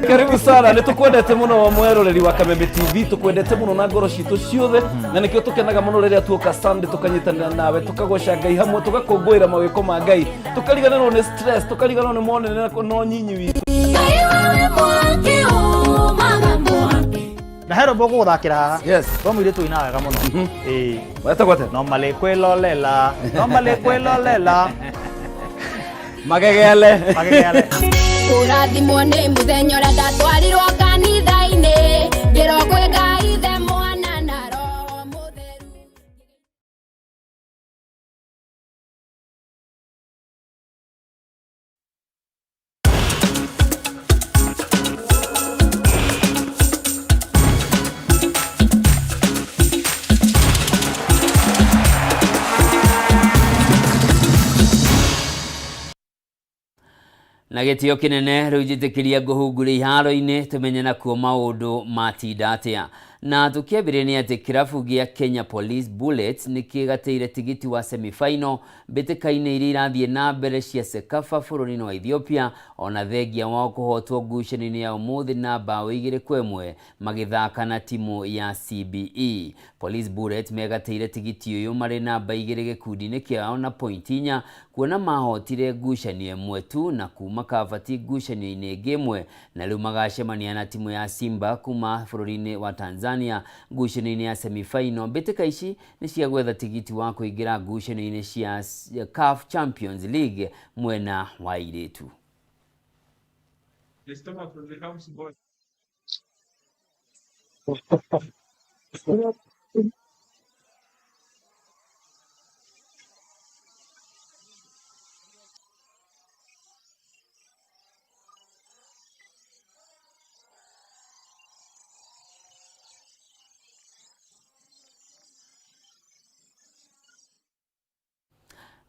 Karibu sana, nitukwendete muno mweroreri wa Kameme TV, tukwendete muno na ngoro citũ ciothe, na nikio tukenaga muno riria tuoka Sunday tukanyitanira nawe, tukagoca Ngai hamwe, tugakũngũĩra mawĩko ma Ngai, tukariganĩrwo nĩ stress, tukariganĩrwo nĩ monene na nyinyi witũ.
Na hero bogo guthakira haha.
Yes.
Kwa mũirĩtu ũinaga wega mũno. Ĩĩ.
Wetagwo atĩa?
No malĩ kwĩlolela, no malĩ kwĩlolela.
Magegele.
Magegele.
Kũrathimwo nĩ mũthenya ũrĩa ndatwarirwo kanitha-inĩ, ngĩrwo kwĩ Ngai Ithe Mwana na Roho Mũtheru.
Na gĩtĩo kĩnene rĩu njĩtĩkĩria ngũhungure iharo-inĩ tũmenye nakuo maũndũ matinda atĩa. Na tũkĩambĩrĩria nĩ atĩ kĩrabu gĩa Kenya Police Bullets nĩ kĩgatĩire tigiti wa semi-final mbĩtĩka-inĩ iria irathiĩ na mbere cia CECAFA bũrũri-inĩ wa Ethiopia ona thengia wao kũhotwo ngucanio-inĩ ya ũmũthĩ na mbaũ 2-1 magĩthaka na timũ ya CBE. Police Bullets megatĩire tigiti ũyũ marĩ namba 2 gĩkundi-inĩ kĩao na pointi 4 kuona mahotire ngucanio ĩmwe tu na kuma kabati ngucanio-inĩ ĩngĩ ĩmwe na rĩu magacemania na timũ ya Simba kuma bũrũri-inĩ wa Tanzania ngucanio-inĩ ya semi-final. Mbĩtĩka ici nĩ cia gwetha tigiti wa kũingĩra ngucanio-inĩ cia CAF Champions League mwena wa airĩtu.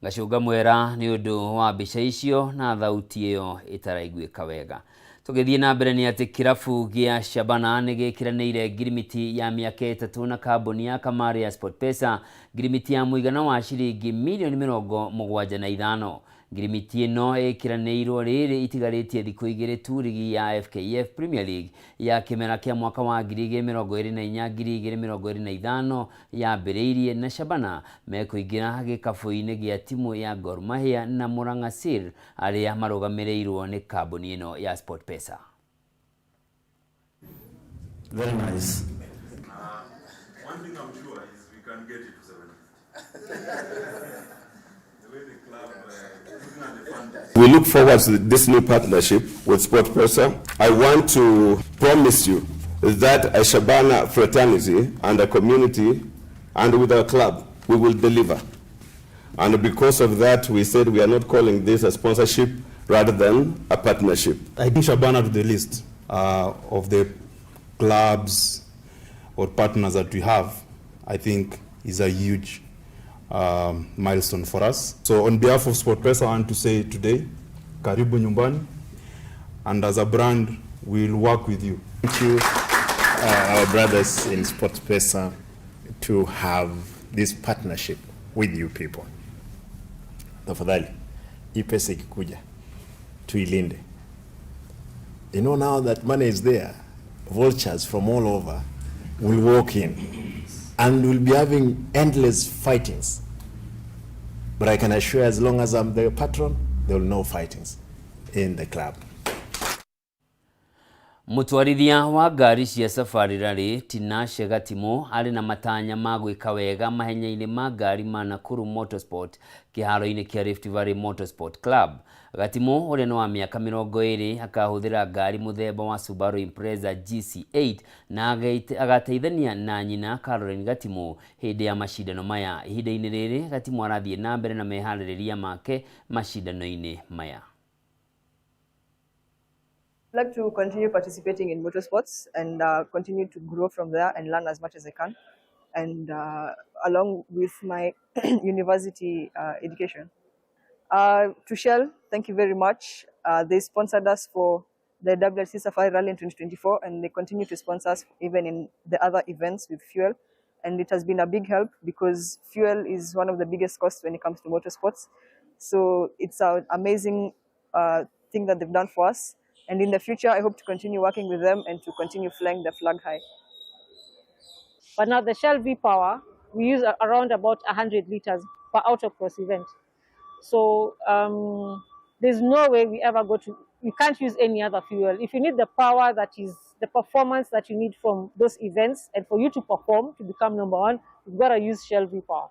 Ngacũnga mwera nĩ ũndũ wa mbica icio na thauti ĩyo ĩtaraiguĩka wega. Tũgĩthiĩ na mbere nĩ atĩ kĩrabu gĩa Shabana nĩ gĩkĩranĩire ngirimiti ya mĩaka 3 na kambuni ya kamarĩ ya SportPesa, ngirimiti ya mũigana wa ciringi mirioni 75. Ngirimiti ĩno ĩkĩranĩirwo rĩrĩ itigarĩtie thikũ 2 tu rigi ya FKF Premier League ya kĩmera kĩa mwaka wa 2024 2025 yambĩrĩirie na Shabana mekũingĩra gĩkabũ-inĩ gĩa timu ya Gor Mahia na Murang'a Seal arĩa marũgamĩrĩirwo nĩ kambuni ĩno ya SportPesa.
Very nice.
One thing I'm sure is we can get it to 750. The way the club, looking at the fund.
We look forward to this new partnership with SportPesa. I want to promise you that a Shabana fraternity and a community and with our club, we will deliver. And because of that, we said we are not calling this a sponsorship rather than a partnership.
I think Shabana to the list of the clubs or partners that we have, I think is a huge milestone for us. So on behalf of SportPesa, I want to say today, Karibu Nyumbani, and as a brand, we will work with you.
Thank you, our brothers in SportPesa, to have this partnership with you people. Tafadhali, hii pesa ikikuja, tuilinde. Now that money is there, vultures from all over will walk in and we'll be having endless fightings. But I can assure as long as I'm the patron, there will be no fightings in the club.
Mũtwarithia wa ngari cia Safari Rally Tinashe Gatimu arĩ na matanya ma gwĩka wega mahenya-inĩ ma ngari ma Nakuru Motorsport kĩharo-inĩ kĩa Rift Valley Motorsport Club. Gatimu ũrĩa nĩ wa mĩaka 20 akahũthĩra ngari mũthemba wa Subaru Impreza GC8 na agateithania na nyina Caroline Gatimu hĩndĩ ya macindano maya. Ihinda-inĩ rĩrĩ Gatimu arathiĩ na mbere na meharĩrĩria make macindano-inĩ maya.
I'd like to continue participating in motorsports and continue to grow from there and learn as much as I can, and along with my university education. To Shell, thank you very much. They sponsored us for the WRC Safari Rally in 2024, and they continue to sponsor us even in the other events with fuel. And it has been a big help because fuel is one of the biggest costs when it comes to motorsports. So it's an amazing thing that they've done for us. And in the future, I hope to continue working with them and to continue flying the flag high.
But now the Shell V-Power, we use around about 100 liters per autocross event. So there's no way we ever go to, you can't use any other fuel. If you need the power that is the performance that you need from those events, and for you to perform, to become number one, you've got to use Shell V-Power.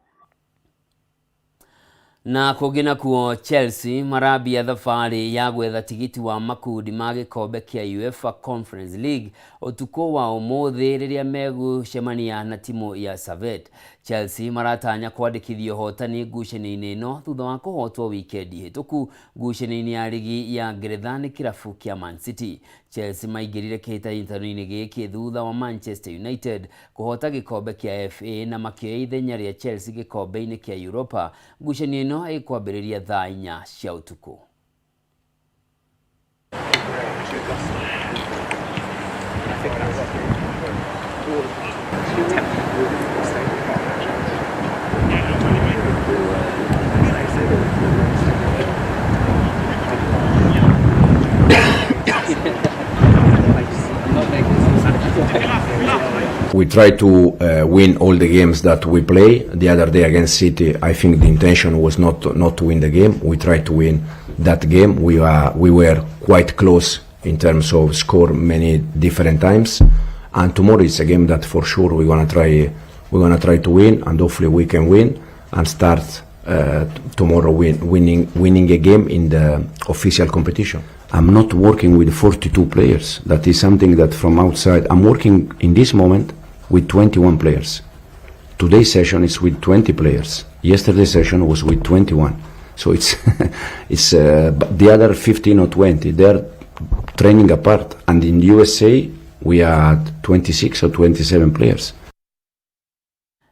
Na kũngĩ nakuo Chelsea marambia thabarĩ ya gwetha tigiti wa makundi ma gĩkombe kĩa UEFA Conference League ũtukũ wa ũmũthĩ rĩrĩa megũcemania na timu ya Servette. Chelsea maratanya kwandĩkithia ũhotani ngucanio-inĩ ĩno thutha wa kũhotwo wikendi hĩtũku ngucanio-inĩ ya rigi ya Ngeretha nĩ kĩrabu kĩa Man City. Chelsea maingĩrire kĩhĩtahĩtano-inĩ gĩkĩ thutha wa Manchester United kũhota gĩkombe kĩa FA na makĩoya ithenya rĩa Chelsea gĩkombe-inĩ kĩa Europa. Ngucanio ĩno ĩkwambĩrĩria thaa 4 cia ũtukũ.
We try to win all the games that we play. The other day against City, I think the intention was not to win the game. We tried to win that game. We were quite close in terms of score many different times. And tomorrow is a game that for sure we're gonna try. We're gonna try to win, and hopefully we can win and start tomorrow winning a game in the official competition. I'm not working with 42 players. That is something that from outside. I'm working in this moment with 21 players. Today's session is with 20 players. Yesterday's session was with 21. So it's it's but the other 15 or 20, they're training apart. And in the USA, we are 26 or 27 players.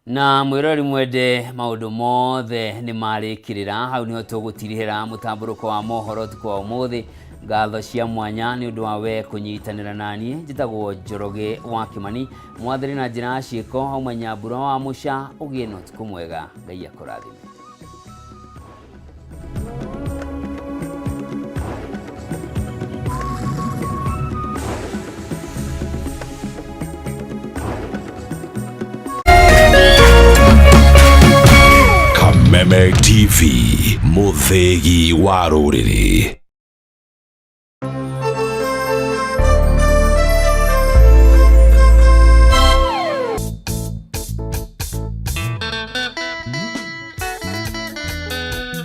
Na mwirori mwende maundu mothe ni marikirira hau niho tugutirihira mutamburuko wa mohoro tuku wa umuthi. Ngatho cia mwanya ni undu wa we kunyitanira nanie. Njitagwo Njoroge wa Kimani, mwathiri na njira ya ciiko hauma Nyambura wa Muca. Ugie na utuku mwega, Ngai akurathime.
Kameme TV, muthegi wa rũrĩrĩ.